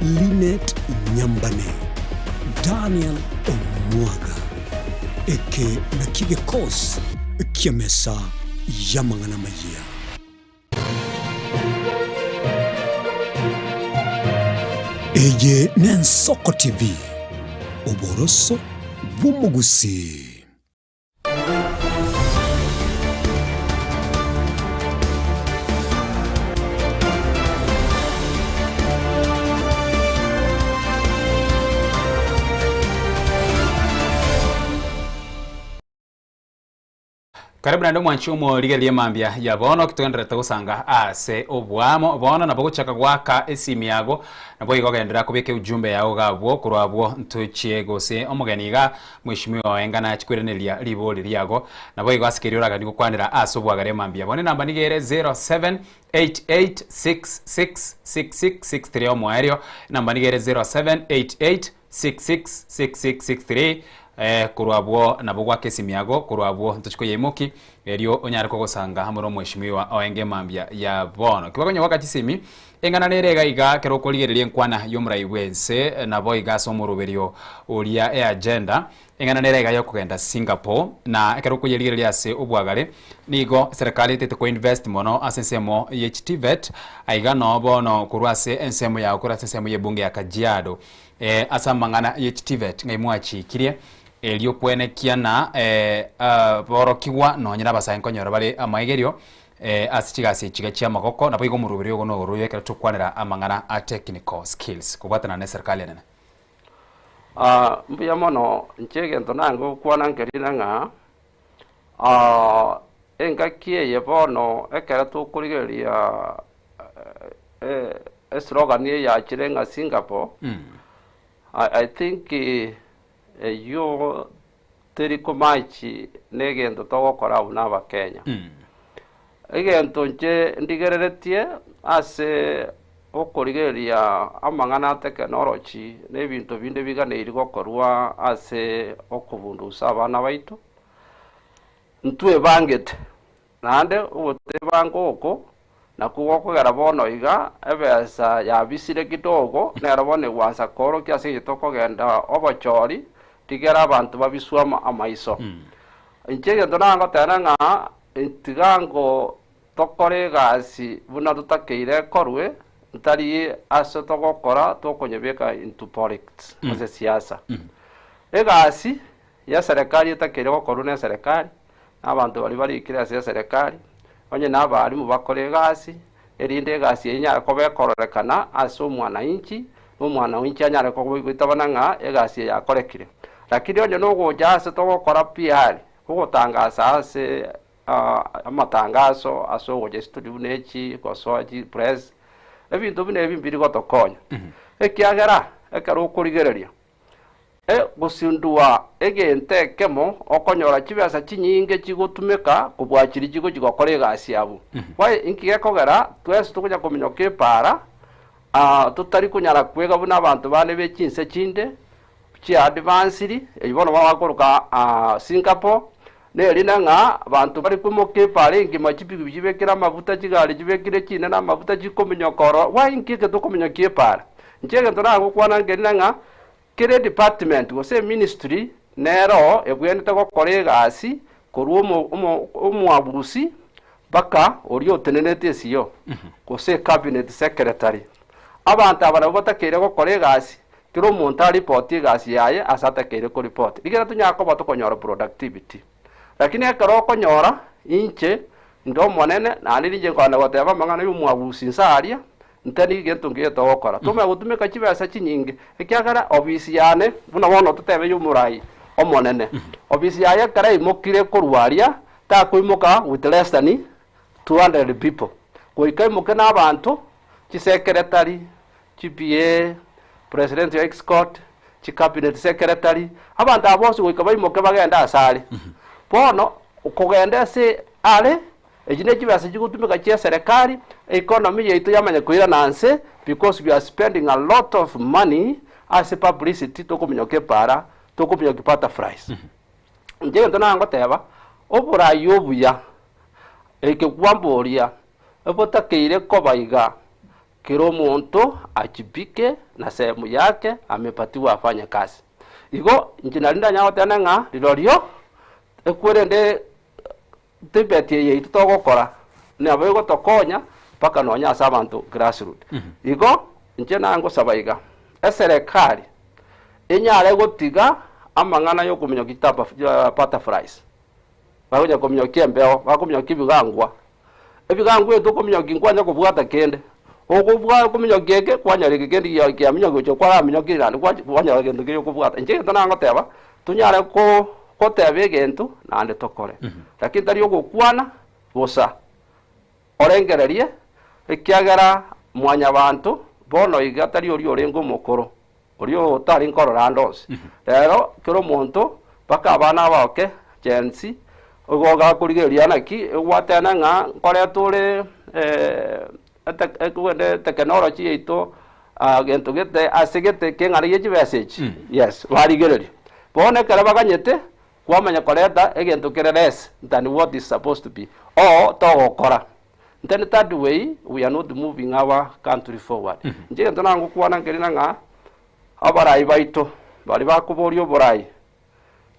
Linet Nyambane, Daniel Omwaga. Eke nakio gekosi ki'emesa y'amang'ana amayia. Eye n'Ensoko TV, oboroso bw'omogusii. Karibu naende omwanchi omorigereria mambia ya bono togendererete gosanga ase obwamo bono nabo gochaka goaka esimi yago nabo igo ogenderera kobeka ujumbe yago iga abwo korwa abwo ntochie gose omogeni iga Mweshimiwa oenga nachi koiraneria ribori riago nabo igo ase keria oraganie gokwanera ase obwagare mambia bono enamba nigo ere 0788666663 omoerio enamba nigo ere 0788666663 eh, korwa abwo nabo gwaka esimi yago korwa abwo ntochi koyeimoki erio onyare kogosanga amo na omweshimiwa oenge mambia ya bono kibakonya gwaka chisimi Eng'ana nere iga iga ekero okorigereria enkwana y'omorai bw'ense nabo iga ase omoroberio oria eagenda. Eng'ana nere iga yokogenda Singapore na ekero okoyerigereria ase obwagare nigo eserekari etete koinvest mono ase ensemo ye chiTVET aiga noo bono korwa ase ensemo yao korwa ase ensemo y'ebunge ya Kajiado ase amang'ana ye chiTVET ng'ai mwachikirie erio kwenekia na aborokigwa nonye na abasae nkonyora bare amaigerio Ase chigasi echiga chi'amagoko, naboigo omorwoberi ogo noroyo ekero tokwanera amang'ana a technical skills kobwatana neserikali enene. Ah, mbuya mono, inche egento nange gokwana nkerire ng'a engaki eye bono ekero tokorigereria eslogan eye yachire ng'a Singapore, I think eyio Teri komachi negento togokora abwo nabakenya. Egento inche ndigereretie ase okorigereria amang'ana a tekenoloji na ebinto binde biganeiri gokorwa ase okobundusa abana baito, ntwebangete Naende ogotebanga oko nakwo gokogera bono iga ebesa yabisire kidogo, nero bono egwansa koorokia ase engencho tokogenda obochori, tigera abanto babiswe amaiso. Inche egento nagoteba ng'a tiga ngo tokore egasi buna totakeire ekorwe, ntari ase togokora tokonyebeka into politics gose siasa. Egasi y'eserekari etakeire gokorwa n'eserekari, na abanto baria barikire ase eserekari, onye nabarimu bakore egasi, erinde egasi eye enyare koba ekororekana ase omwanainchi, na omwanainchi anyare goitabana ng'a egasi eye yakorekire. Lakini onye nogocha ase togokora PR, ogotangasa ase amatangaso ase ogocha estudio buna echi, gosoa chipress, ebinto buna ebi mbiri gotokonya. Ekiagera ekero okorigereria. Gosindua egento ekemo okonyora chibesa chinyinge chigotumeka kobua chiria chigochia gokora egasi abwo. Why inki gekogera twensi tokonya kominyoka epaara totari konyara kwega buna abanto bande be chinse chinde chia advanced eywo bono bakoroka Singapore nerinde ng'a abanto bari koimoka epaara engima chipikipiki chibekire amafuta chigari chibekire chinene amafuta chikominyoka ororo why inki eke tokominyokia epaara. Inche egento nagokwana nkerinde ng'a Kera edepartment gose eministry nero ebwenerete gokora egasi korwa omoabusi mpaka oria otenenete esio gose ecabinet secretary. Abanto aba nabwo batakeire gokora egasi, kera omonto aripoti egasi yaye ase atakeire koripoti. Rigereria tonyare koba tokonyora productivity. Lakini ekero okonyora inche inde omonene naende ninche nkogenda goteba amang'ana ya omoabusi inse aria. Ntari gento nkiya togokora. Tomanye gotumeka chibesa chinyinge, ekiagera ofisi yane, buna bono totebe y'omorai omonene, ofisi yaye ekero aimokire korwa aria, takoimoka with less than 200 people. Goika aimoke na abanto, chisekeretari, chi PA, presidential escort, chi cabinet secretary, abanto aba bonsi goika baimoke bagende asare. Bono, kogenda ase are, Echi ne chibesa chigotumeka chia eserekari, economy yaito yamanya koirana nse because we are spending a lot of money ase publicity tokominyoka epara, tokominyokia butterflies. Inche egento nagoteba, oborai obuya, eke kwamboria, ebotakeire koba iga, kera omonto ajibike na sehemu yake amepatiwa afanye kazi. Igo inche nari ndanyare goteba ng'a rirorio, ekwerende Tibeti eye yaito togokora nabo egotokonya mpaka nonya ase abanto grassroot. Igo inche nangosaba iga, eserekari enyare gotiga amang'ana yokominyokia chitaba butterflies, bagocha kominyokia embeo, bakominyokia ebigangwa. Ebigangwa ebi tokominyokia nkwanya kobwata kende, okobwa okominyokia eke kwanyora eke kende gia kiaminyokia gochia kwaraminyokia naende kwachi kwanyora gento keria okobwata. Inche egento nangoteba, tonyare ko goteba egento naende tokore, lakini tari ogokwana bosa, orengererie, ekiagera mwanyabanto bono iga tari oria orenge omokoro, oria otari nkorora ande onsi. Rero kera omonto mpaka abana abaoke Gen Z, igo gakorigereria naki egwatena ng'a nkoreta ore ete etekinology yaito gento gete ase gete keng'ana gie chibesa echi, yes, barigereria. Bono ekero baganyete, kwamanya koreta egento kere less than what is supposed to be, oo togokora. Then third way, we are not moving our country forward. Inche egento nagokwana nkerina ng'a abarai baito, baria bakoboria oborai,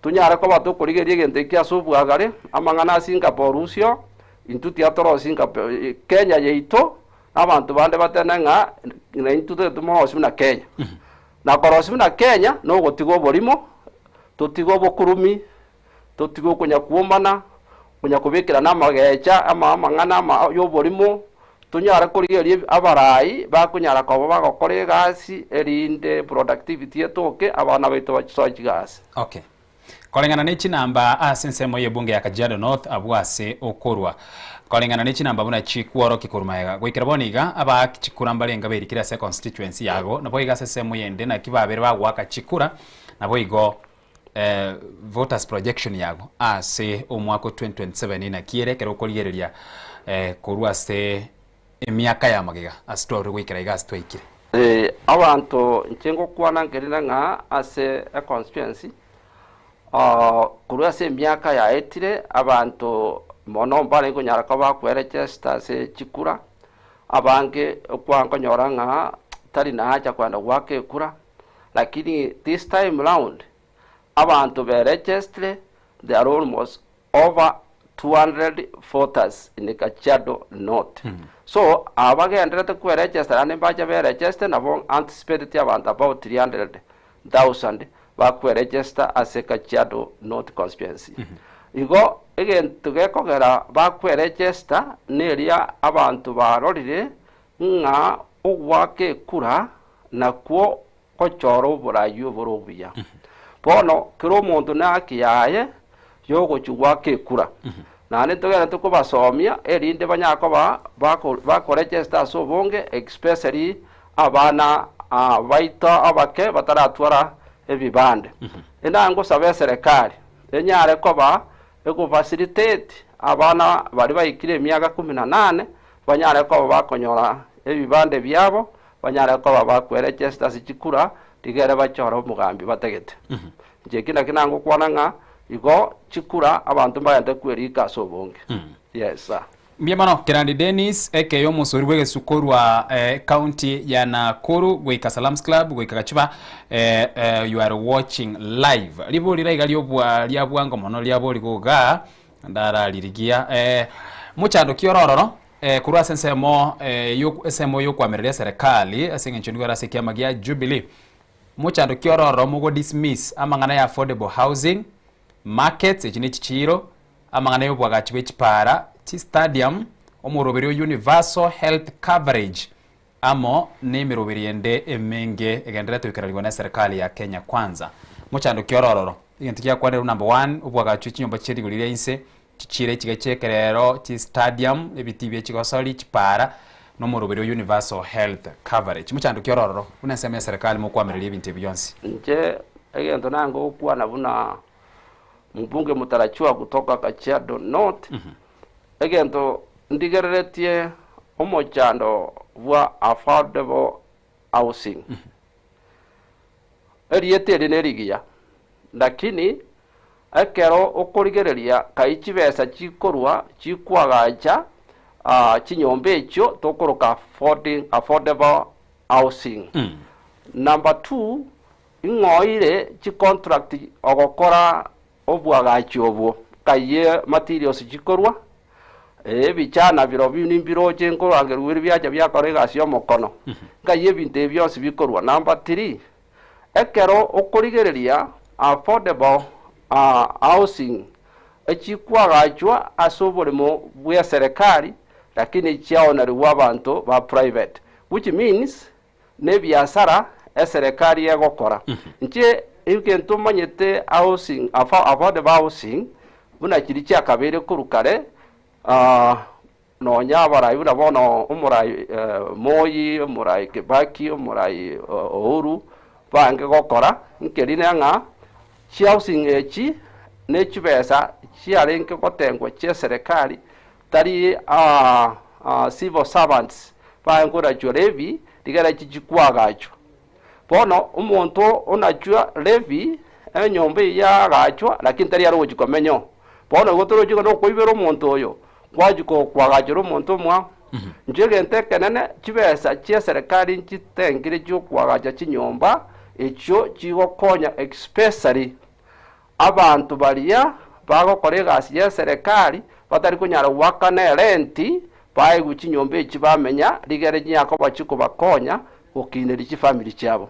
Tonyare koba tokorigereria egento eke ase obwagare, amang'ana a Singapore usio, intwe tiga torosie Singapore, Kenya yaito, na abanto bande batebe ng'a naintwe totagete tomorosie buna Kenya. Na korosia buna Kenya, na ogotiga oborimo, totige obokurumi, totige okonyakuomana, konyakobekerana amagecha, ama amang'ana ama ya oborimo, Tonyare korigereria abarai bakonyara koba bagokora egasi, erinde productivity etoke, abana baito bachisoe chigasi. Okay. Koreng'ana ne chinamba ase ensemo y'ebunge ya Kajiado North abwo ase okorwa. Koreng'ana ne chinamba buna chikworokia korwa magega goikera bono iga abaaki chikura mbarenge berikire ase econstituency yago naboigo ase ensemo yende naki babere bagoaka chikura naboigo voters projection yago ase omwaka o 2027 naki ere ekero okorigereria korwa ase emiaka ya magega ase twarure goikera iga ase twaikire. Abanto inche ngokwana nkerire ng'a ase econstituency korwa ase emiaka yaetire abanto mono mbarenge konyara koba bakoeregester ase chikura, abange okwankonyora ng'a tari nacha kwenda goaka ekura. Lakini this time round abanto be registre there are almost over 200 voters in Kajiado North. So aba bagenderete kwe register naende mbache be register nabo anticipateti abanto about 300,000 bakwe register ase Kajiado North constituency. Igo egento gekogera bakwe register neria abanto barorire Ng'a ogoaka ekura nakwo gochora oborai obore obuya. Bono kera omonto nehaki yaye y'ogochia goaka ekura. Naende togenderete kobasomia erinde banyare koba bakoregesta ase obonge especially abana baito abake bataratwara ebibande. Inangosaba eserekari enyare koba egofacilitate abana baria baikire emiaka kumi na nane Banyare koba bakonyora ebibande biabo, banyare koba bakweregesta ase chikura, rigere bachore omogambi batagete. Inche eki nakio nagokwana ng'a igo chikura abanto mbagende kwerika ase obonge. Yes sir. Mbuya mono Kerandi Dennis, eke omosori bw'egesu korwa county ya Nakuru goika Salams Club goika Gachuba you are watching live. Ribori raiga riobwa ria bwango mono riaborigwe igaa Ndararirigia mochando ki ore ororo korwa ase ensemo ensemo y'okoamereria eserekari ase eng'encho nigo ere ase ekiama gia Jubilee. Mochando ki ore ororo mogo dismiss amang'ana ya affordable housing, markets echi ne chichiiro, amang'ana ya obwagachi bwe chipara, chistadium, omoroberi o universal health coverage. amo nemeroberi ende emenge egendererete goikererigwa neserikali ya Kenya Kwanza. Mochando ki ore ororo? Egento giakwanerwe number one, obwagachi bwe chinyomba chie rigori ria inse, chichire chiga chia ekerero, chistadium, ebitii bie chigosori, chipara, na omoroberi o universal health coverage. Mochando ki ore ororo? Buna ensemo ya serikali mokwamereria ebinto ebi bionsi. Inche egento nange gokwana buna mbunge motarachiwa kutoka Kajiado North, egento ndigereretie omochando bwa affordable housing. Erieta eri nerigiya, lakini ekero okorigereria kai chibesa chikorwa chikwagacha chinyomba echio tokoroka affordable housing. Number two, ing'oire chicontract ogokora obwagachi obwo, kaiye materials chikorwa, ebichana birobio nimbiroche nkorangerwa bire biacha biakora egasi ya omokono, nkai ebinto ebi bionsi bikorwa. Number three, ekero okorigereria affordable housing echikwagachwa ase oboremo bwa eserekari lakini chiaonerigwa abanto ba private, which means nebiasara eserekari egokora. Inche egento manyete housing, affordable housing, buna chiria chiakabeire korwa kare, nonya abarai buna bono omorai Moi, omorai Kibaki, omorai Uhuru, bange gokora, nkerine ng'a chihousing echi ne chibesa chiarenge gotengwa chia eserekari, tari civil servants baye nkorachwa levy, rigera echi chikwagachwa. Bono omonto onachwa levy, enyomba eyio yaagachwa, lakini tari are ogochia komenya oo. Bono igo torochi ng'a nokoibera omonto oyo, kwachia koagachera omonto omwao. Inche egento ekenene, chibesa chia eserekari nchitengire chiokoagacha chinyomba, echio chigokonya especially Abanto baria bagokora egasi y'eserekari batari konyara goakana erenti, baegwe chinyomba echi bamenya, rigere chinyare chikobakonya gokineria chifamiri chiabo.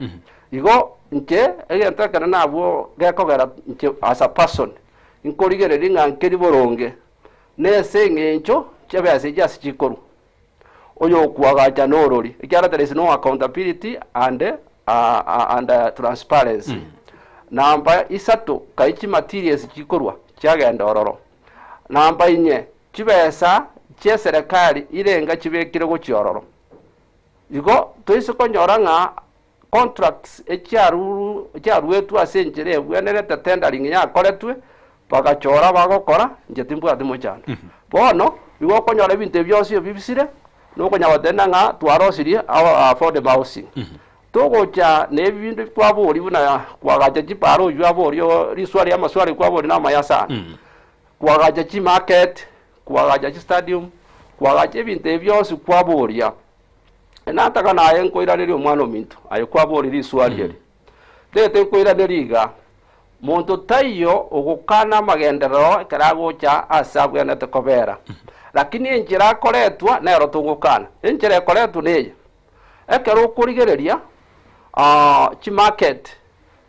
Igo inche egento ekero nabwo gekogera inche as a person nkorigereria ng'a nkeri boronge, nese eng'encho chibesa echi ase chikorwa. Oyokoagacha norori, ekiagera there is no accountability and and transparency. Namba isato, kai chimaterials chikorwa chiagenda ororo. Namba inye, chibesa chieserekari irenga chibekire gochia ororo. Igo toise konyora ng'a contracts echiaruru echiaruetwe ase enchera ebwenerete tendering yakoretwe, bagachora bagokora, inche timbwati mochando. Bono, igo okonyora ebinto ebi bionsi obibisire, nokonya goteba ng'a twarosirie affordable housing. Togocha na ebi binde kwaboria buna kwagacha chipara oywo aborie riswali amaswali kwaboria namaya sana. Kwagacha chimarket, kwagacha chistadium, kwagacha ebinto ebi bionsi kwaboria. Nataka naye nkoiranerie omwana ominto, aye kwaboria riswali eri. Tete nkoiranerie iga, Monto taiyo ogokana amagenderero ekero agocha aase abwenerete kobera, lakini enchera akoretwa nero togokana. Enchera ekoretwa neye, ekero okorigereria chimarket,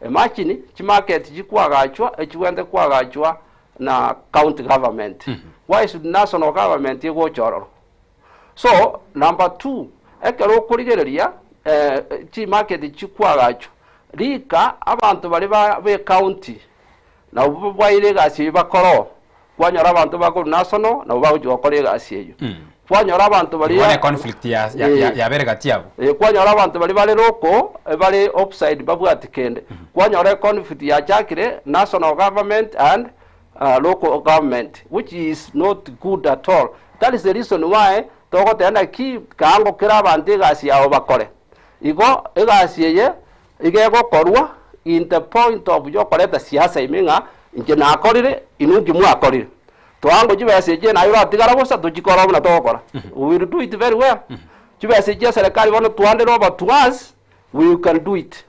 imagine chimarket chikwagachwa echigwente kwagachwa na county government, why should national government egocha ororo? So, number two, ekero okorigereria chimarket chikwagachwa, rika abanto baria ba be county nabwo babwaire egasi eyio bakore oo, kwanyora abanto bakorwa national nabwo bagochia gokora egasi eyio. Kwanyora abanto Bono baria econflict ya- ya- ya- yabere gati yabo. Kwanyora abanto baria bare local bare offside mbabwati kende. Kwanyora econflict yachakire national government and local government which is not good at all. That is the reason why togoteba naki kaango kera abanto egasi yabo bakore. Igo egasi eye iga egokorwa in the point of yokoreta siasa ime ng'a inche nakorire inwe inki mwakorire. Toango chibesa echi naye oratigara bosa tochikore buna togokora. We will do it very well. Chibesa echi chia serikali bono twandere over to us we can do it.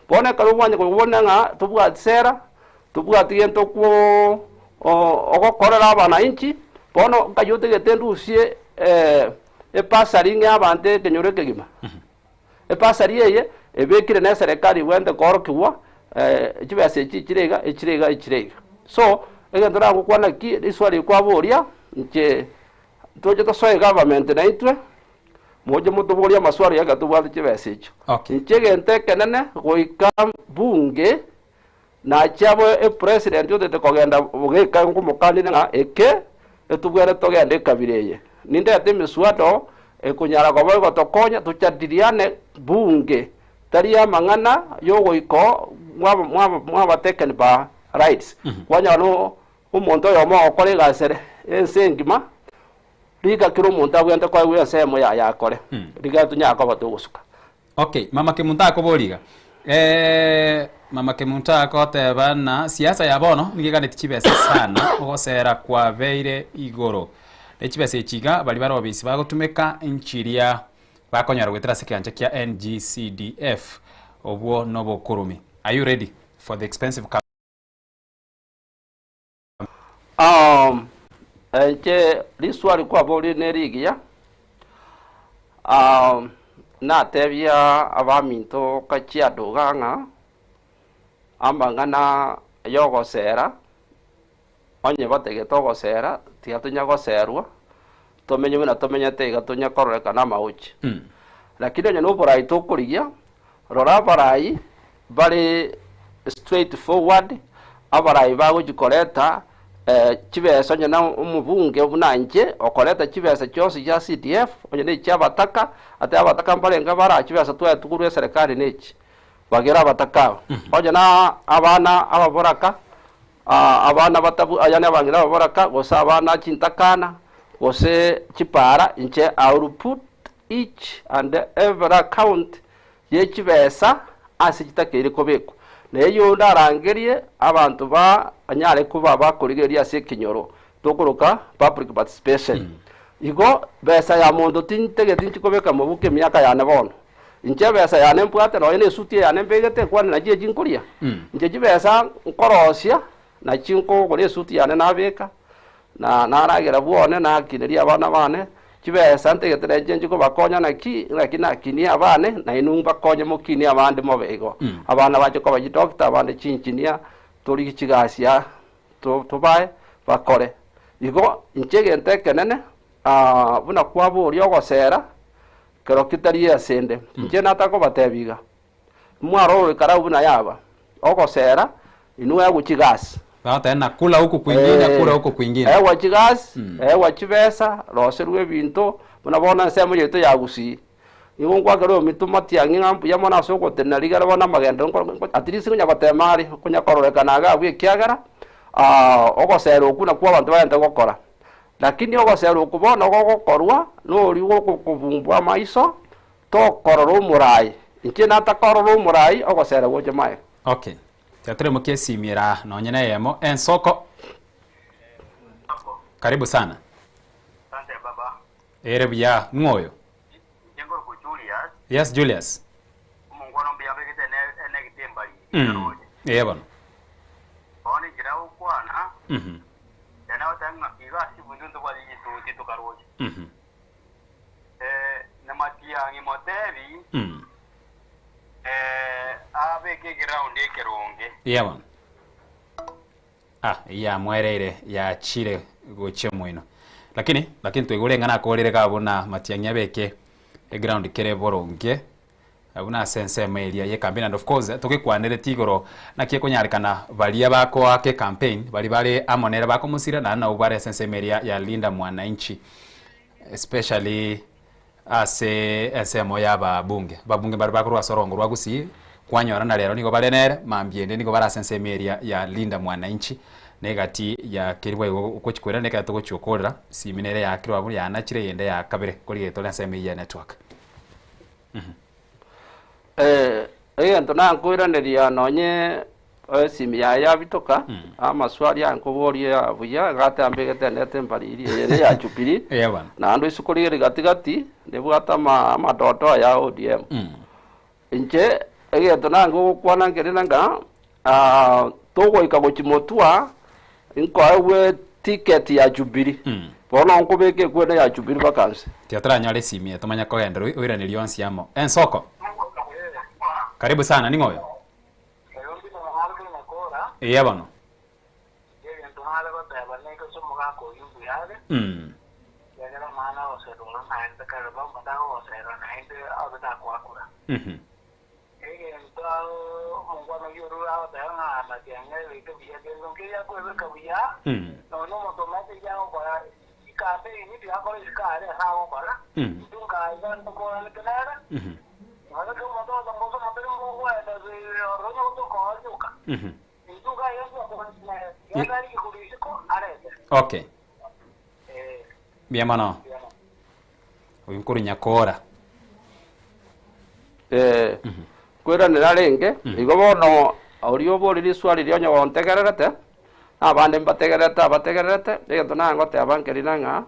Bono ekero kwanya kobona ng'a tobwati sera Tobwati gento ogokorera abananchi, bono nkai otagete ndusie ebasari ng'e abanto ekenyoro ekegima? Ebasari eye ebekire na eserekari egwenerete koorokigwa chibesa echi chire iga, echire iga, echire iga. So, egento nagokwana ki, riswali eri kwaboria, inche ntoche tosoe egovernment naintwe. Moche motoborie amaswali ekero tobwate chibesa echio. Inche egento ekenene goika bunge nachia abe epresident otete kogenda bogeka nkomokanire ng'a eke etobwenerete togende ekabira eye. Nindete emiswado ekonyara koba egotokonya tochadiliane bunge tari amang'ana yogoika oo mwaba mwaba mwaba taken by rights. Kwanyora no omonto oyomo ogokora egasi ere ense engima. Riika kera omonto abwenerete koegwa ensemo yaye akore, riga tonyare koba togosuka. Okay, mama Kemunto akoboria iga, eh, mama Kemunto agoteba na siasa ya bono nigo eganeti chibesa sana, ogosera kwabeire igoro. Ne chibesa echi iga baria bare obisi bagotumeka nchiria bakonyora goetera ase ekeancha kia NGCDF. Obwo nobokurumi. Are you ready for the expensive Um, inche riswali kwaborie nerigiya, um, natebia abaminto Kajiado iga ng'a amang'ana yogosera, onye batagete ogosera, tiga tonya goserwa, tomenye buna tomenyete iga tonya kororekana amaochi. Lakini onye na oborai tokorigia, Rora abarai bare straight forward, abarai bagochia koreta chibesa onye na omobunge buna inche okoreta chibesa chionsi chia CDF onye na echia abataka, ate abataka mbarenge bara chibesa twaetwe korwa eserekari na echi, bagere abataka aba. Onye na abana ababoraka, abana batabu yaani abang'ina ababoraka, gose abana chintakana, gose chipara, inche I will put each and every account ye chibesa ase chitakeire kobekwa, na eyio ndarangerie abanto banyare koba bakorigereria ase ekenyoro tokoroka public participation. Igo besa ya monto tintegeti inche kobeka mobuko emiaka yane bono. Inche ebesa yane mbwate nonya na esuti eyane mbegete ekwane nachio echi nkoria. Inche chibesa nkorosia Nachi nkogora esuti yane nabeka, na naragera bwone, nakineria abana bane chibesa, ntegete nenche nchie kobakonya naki, naki nakinie abane, nainwe mbakonye mokinie abande mobe igo. Abana bache koba chidoctor, abande chiengineer, torigie chigasi aa to tobae bakore. Igo inche egento ekenene buna kwaboria ogosera, kero kitari asende, inche natakobatebia iga. Mwarorire karau buna yaba ogosera inwe egwe chigasi. Bagoteba na kula huku kwingine, kula huku kwingine. Egwa chigasi, egwa chibesa, roserwa ebinto, buna bono ensemo yaito ya Gusii. Nigo nkwakera oyominto Matiang'i ng'a mbuya mono ase ogotenena rigere bono amagenderero nkoro nko at least nkonya gotema are, nkonya kororekana iga abwo ekiagera ogosera okwo nakwo abanto bagente gokora. Lakini ogosera okwo bono gogokorwa, noria gokobumbwa amaiso, Tokorora omorai, inche natakorora omorai ogosera gocha maega. Okay. Tiga toremokie esimi ere aa nonye na eyemo. Ensoko. Karibu sana. Asante baba. Ere buya. Ng'o oyo? Inche nkorokwa Julius. Yes Julius. Omongwana mbuya abegete ene enegete embari Mm. Ee bono. Bono inche nagokwana, Mhm. yaani agoteba ng'a iga ase ebinto ntobwate chisuti tokaroche. Mhm. Na matiang'i motebi, abeke egeroundi ekeronge. Iya bono. Ah, yamwereire yachire gochia moino. Lakini, lakini twaigure ng'a nakorire iga buna matiang'i abeke eground kere boronge buna ase ensemo eria ye campaign and of course togekwanereti igoro naki ekonyarekana baria bakoaka ecampaign baria bare amo nere bakomosira naende nabwo bare ase ensemo eria ya Linda Mwananchi. Especially ase ensemo ya ababunge. Ababunge mbare bakorwa ase orongo rwa Gusii, kwanyora na rero nigo bare nere, mambia ende nigo bare ase ensemo eria ya Linda Mwananchi, na egati ya keria boigo ogochi koirana ekero togochi gokorera, simi nere yaakirwe abwo yanachire eyende ya kabere korigereria tore ensemo eyio ya network. Egento nakoiraneria nonye esimi yaye yabitoka, amaswali aya nkoboria buya, egate ambegete ndete mbariri eye ne ya Jubilee, Eeh bono. naende isiko rigere gati gati ndebwate ama amadoadoa ya ODM. Inche egento nange gokwana nkere ng'a togoika gochia motwa, nkoegwe ticket ya Jubilee, bono nkobeka ekwene ya Jubilee mpaka nse. Tiga toranyore esimi eye tomanye kogenderera oiranerie onsi amo. Ensoko. Karibu sana, ning'o oyo? Eeh bono. Ekiagera omwana agoserwa oro naende kare bono tagogoserwa naende abe takoakura. Egento omongwana oyio orure agoteba ng'a matiang'i aebeke buya, gento nkeria akoebeka buya, nonya omonto omanyete erio agokora chicampaign tiga akore isiko aria ase agokora, intwe nkaiga ntokoranete nere, nonya kera omonto ogoteba gose omonto nigo okoenda ororo nigo tokoorioka, intwe nkaiga ntwakoraneti nere, tiga arigie korwa isiko arete. Okay. Mbuya mono. Oyo nkorwa Nyakora. Eh, nkweranera arenge, igo bono oria oborie riswali riria onye gontegererete, na abande mbategererete abategererete, egento naye ngoteba nkeri na ng'a,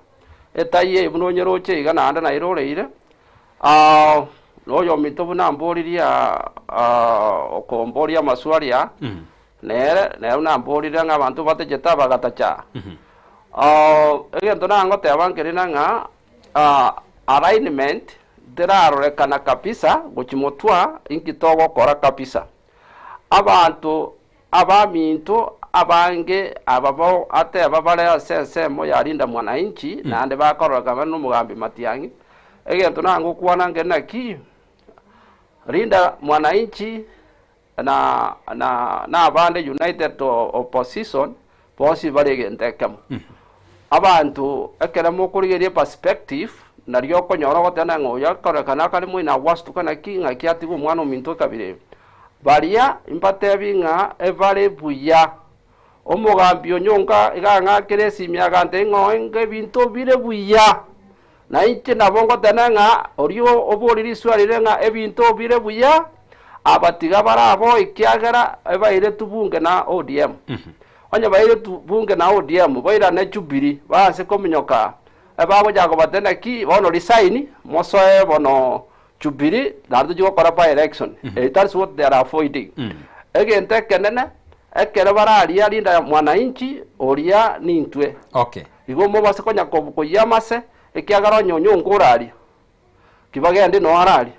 etai eye buna onyeroche iga naende nairoreire, na oyominto buna amboririe aa okomboria amaswali aa, Nere, nere buna amborire ng'a abanto batechete abagatacha. Egento nagoteba nkeri na ng'a alignment terarorekana kabisa gochia motwa inki togokora kabisa. Abanto abaminto abange aba bo ateba bare ase ensemo ya Linda Mwananchi naende bakororekana bare nomogambi Matiang'i, egento nagokwana nkeri naki, Linda Mwananchi na na nabande United Opposition bonsi bare egento ekemo. Abanto ekero mokorigereria eperspective nario okonyora ogoteba ng'a oyo akorekana akare moino agwasutuka naki ng'aki atige omwana ominto ekabira eye. Baria mbatebi ng'a ebare buya, omogambi onyonka iga ang'akere esimi agantebia ng'a oenge ebinto bire buya, Na inche nabo ngoteba ng'a oria oborie riswali riria ng'a ebinto bire buya, aba tiga barabo ekiagera ebairetwe bunge na ODM. Onye bairetwe bunge na ODM, bairane Jubilee baase kominyoka, ebagochaka kobatebia naki bono resign, mosoe bono Jubilee naende tochie gokora by election. That is what they are avoiding. Egento ekenene, ekero bararia Linda Mwananchi, oria nintwe. Okay. Igo mobase konya koyia amase, ekiagera onye onyonka oraria, kibagende noo araria,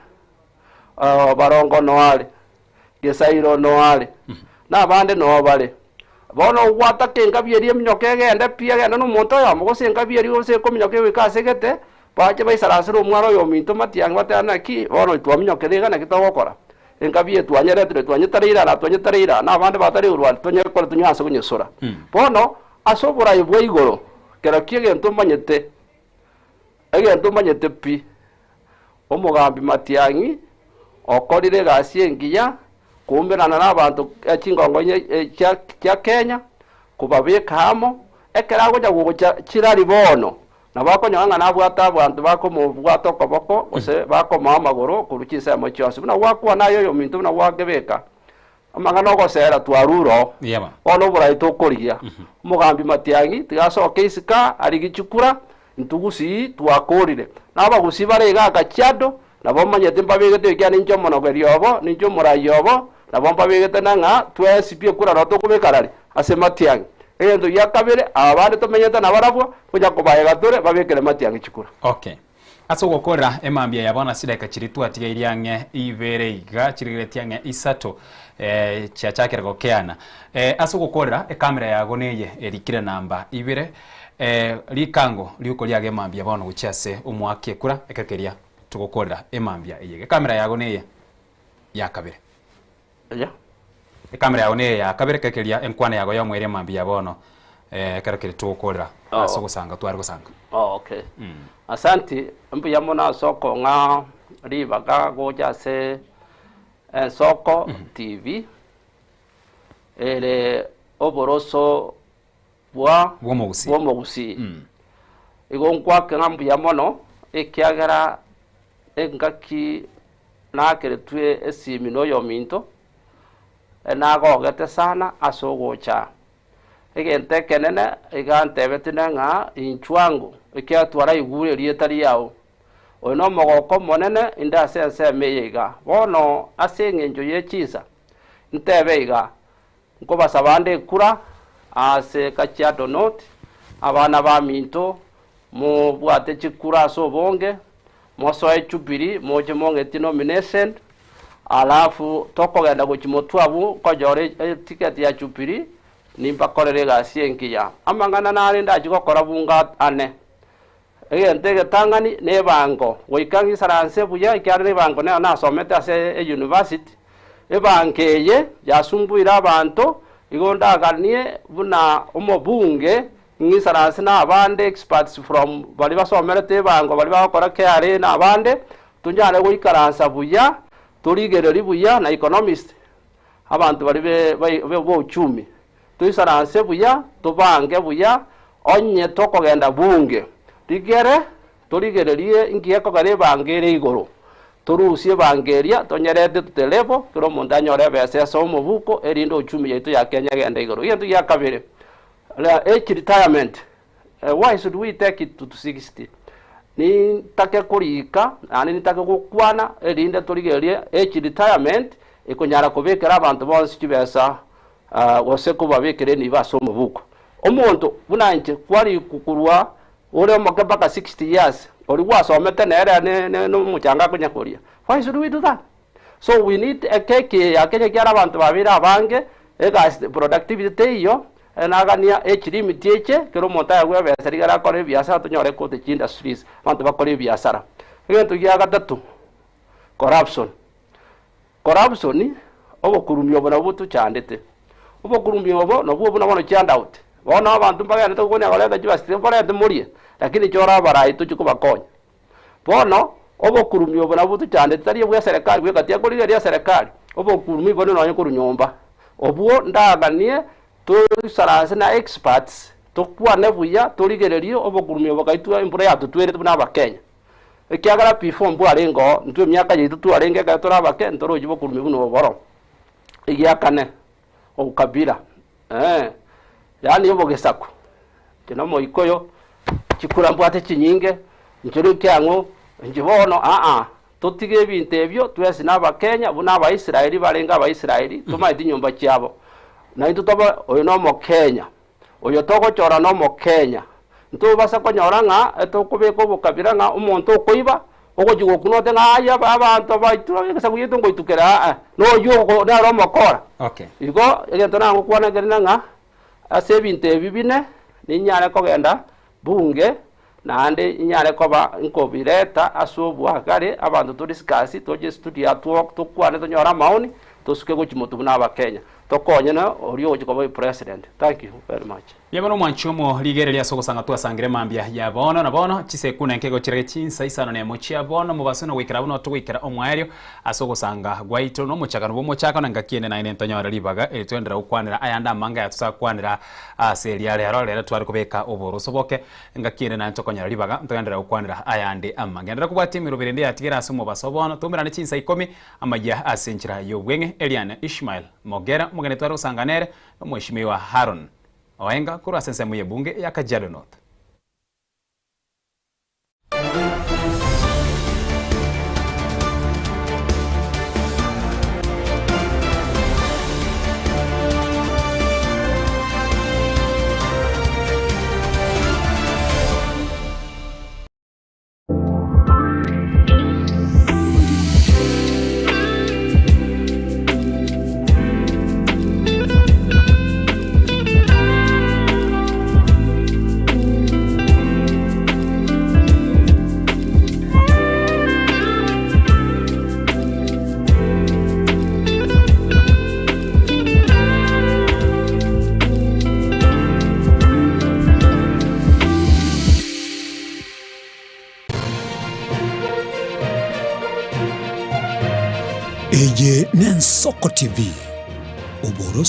barongo noo are, gesairo noo are, na abande noo bare. Bono ogwataka engabi eria eminyoka egende pi, egende na omonto oyomo, gose engabi eria gose ekominyoka egoika ase gete, bache baisaransere omwana oyominto matiang'i batebe naki, bono twaminyokire iga naki togokora? Engabi eye twanyeretire, twanyetareire aa na twanyetareire aa, na abande batari igoro aria, tonyekore tonywe ase konyesora. Bono Ase oboraai bwa igoro, kera ki'egento omanyete, egento omanyete pi, omogambi Matiang'i okorire egasi engiya koumerana nabanto chingongo chia chia Kenya, kobabeka amo, ekero agocha gocha chirari bono, nabo akonyora ng'a nabwate abanto bakomobwata okoboko gose bakomoa amagoro korwa chinsemo chionsi. Buna gwakwana aye oyominto buna gwakebeka. Amang'ana ogosera twarure oo. Yeba. Bono oborai tokorigia. Omogambi Matiang'i tiga asoke isiko arigie chikura, intwe gusii twakorire. Na abagusii bare igaa Kajiado, nabo omanyete mbabegete ekiagera ninche omonogeri obo, ninche omorai obo, nabo mbabegete na ng'a twensi pi ekura nabo tokobeka rari ase Matiang'i. Egento gia kabere, aba bande tomenyete nabarabwo, konya kobaega tore, babekere Matiang'i chikura. Okay. Ase ogokorera emambia ya bono ase chidakika chiria twatigairie ang'e ibere iga, chirigeretie ang'e isato chiachakire gokeana. Ase ogokorera ekamera yago neye erikire namba ibere, rikango riuko riago emambia bono gochia ase omoaki ekura ekero keria togokorera emambia eye iga. Ekamera yago neye ya kabere. Ekamera yago neye ya kabere ekero keria enkwana yago yomoerio emambia ya bono ekero keria togokorera ase ogosanga tware gosanga. Oh, okay. Asanti, mbuya mono ase okong'a ribaga gocha ase Ensoko TV ere oboroso bwa Bw'omogusii. bw'omogusii. Igo nkwake ng'a mbuya mono ekiagera engaki nakeretwe esimi na oyominto, nagogete sana ase ogocha. Egento ekenene iga antebetie ne ng'a inchuo ango, ekiagera twaraigure erieta riao. Oyo nomogoko omonene inde ase ensemo eye iga. Bono ase engencho ye chinsa, ntebe iga, Nkobasaba nde ekura ase Kajiado North, abana baminto, mobwate chikura ase obonge, mosoe Jubilee, moche mong'etie nomination, alafu tokogenda gochia motwe abwo nkonyora eticket ya Jubilee, nimbakorere egasi engiya. Amang'ana nare ndachie gokora bunga ane. Egento egetang'ani nebango, goika ng'isaranse buya ekiagera ebango nero nasomete ase eyunivasiti. Ebango eye yasumbuire abanto, igo ndaganie buna omobunge ng'isaranse na abande experts from baria basomerete ebango baria bagokora KRA na abande, tonyare goikaransa buya, torigererie buya na economist, abanto baria be b'ochumi. Toisaranse buya, tobange buya, onye tokogenda bunge. Rigere torigererie inki gekogera ebango ere igoro. Torusie ebango eria, tonyerete to level, kera omonto anyore ebesa ase omobuko, erinde uchumi yaito ya Kenya egende igoro. Egento gia kabere, age retirement, why should we take it to 60? Nintake korika naende nintake gokwana erinde torigererie age retirement ekonyara kobekera abanto bonsi chibesa gose kobabekera enibo ase omobuko. Omonto buna inche kwarikwa korwa ore omoke mpaka 60 years, oria gwasomete nere ne omochanga akonya koria. Why should we do that? So we need ekeki eye ya Kenya ekiagera abanto babeire abange, egasi productivity teiyo, nagania age limit eche, kera omonto aegwe ebesa rigere akore ebiasara tonyore cottage industries, abanto bakore ebiasara. Egento gia gatato, corruption. Corruption, obokurumi obo nabwo botochandete. Obokurumi obo nabwo buna bono chihandout. Bono abanto mbagenderete gokwania koreta chibasiti mborete morie, lakini chore abarai tochia kobakonya. Bono, obokurumi obo nabwo botochandete tari obwa eserekari bweka tiakorigereria eserekari, obokurumi bonde nonye korwa nyomba. Obwo ndaganie toisaranse na experts, tokwane buya torigererie obokurumi obo gaitwa embura yatotwerete buna abakenya. Ekiagera before mbwarenge oo, intwe emiaka yaito twarenge ekero tore abake, ntorochi bokurumi buna oboro. Egiakane, obokabila, eh, yaani obogesaku, inche na omoikoyo, chikura mbwate chinyinge, inche roche ang'o, inche bono aa, totige ebinto ebio, twensi na abakenya buna abaisraeli barenge abaisraeli, tomaeti nyomba chiabo. Naintwe tobe oyo na omokenya. Oyo togochora nomokenya. Ntobasa konyora ng'a etokobeka obokabira ng'a omonto okoiba, ogochia gokuna ote ng'a aye abanto baito egesaku giaito ngoitukere aa, noyio oko nere omokora. Okay. Igo egento nagokwana nkeri na ng'a, ase ebinto ebi bine, ninyare kogenda bunge, naende inyare koba nkobireta ase obwagare, abanto to discuss, toche estudio aa tokwane tonyore amaoni, tosuke gochia motwe buna abakenya. Tokonye na oria ogochia koba president. Thank you very much. Yaba nomwanchi omo rigereria ase ogosanga twasangire mambia ya bono na bono chisekunda nke gochira chinsa isano nemo chia bono mobaso na goikera buna togoikera omwaerio ase ogosanga gwaito nomochakano bw'omochakano engaki ende naende ntonyore ribaga eri toenderere gokwanera ayande amange aya tosakwanera ase eria rero rero tware kobeka oboroso boke engaki ende naende tokonyora ribaga ntoenderere gokwanera ayande amange. Enderera kobwatia emeroberi ende yatigere ase omobaso bono toumerane chinsa ikomi Amayia ase enchera y'obweng'e, Eliane Ishmael Mogera, omogeni tware gosanga nere, na Omweshimiwa Haron Oenga korwa ase ensemo y'ebunge ya Kajiado North. Eye n'Ensoko TV, oboroso.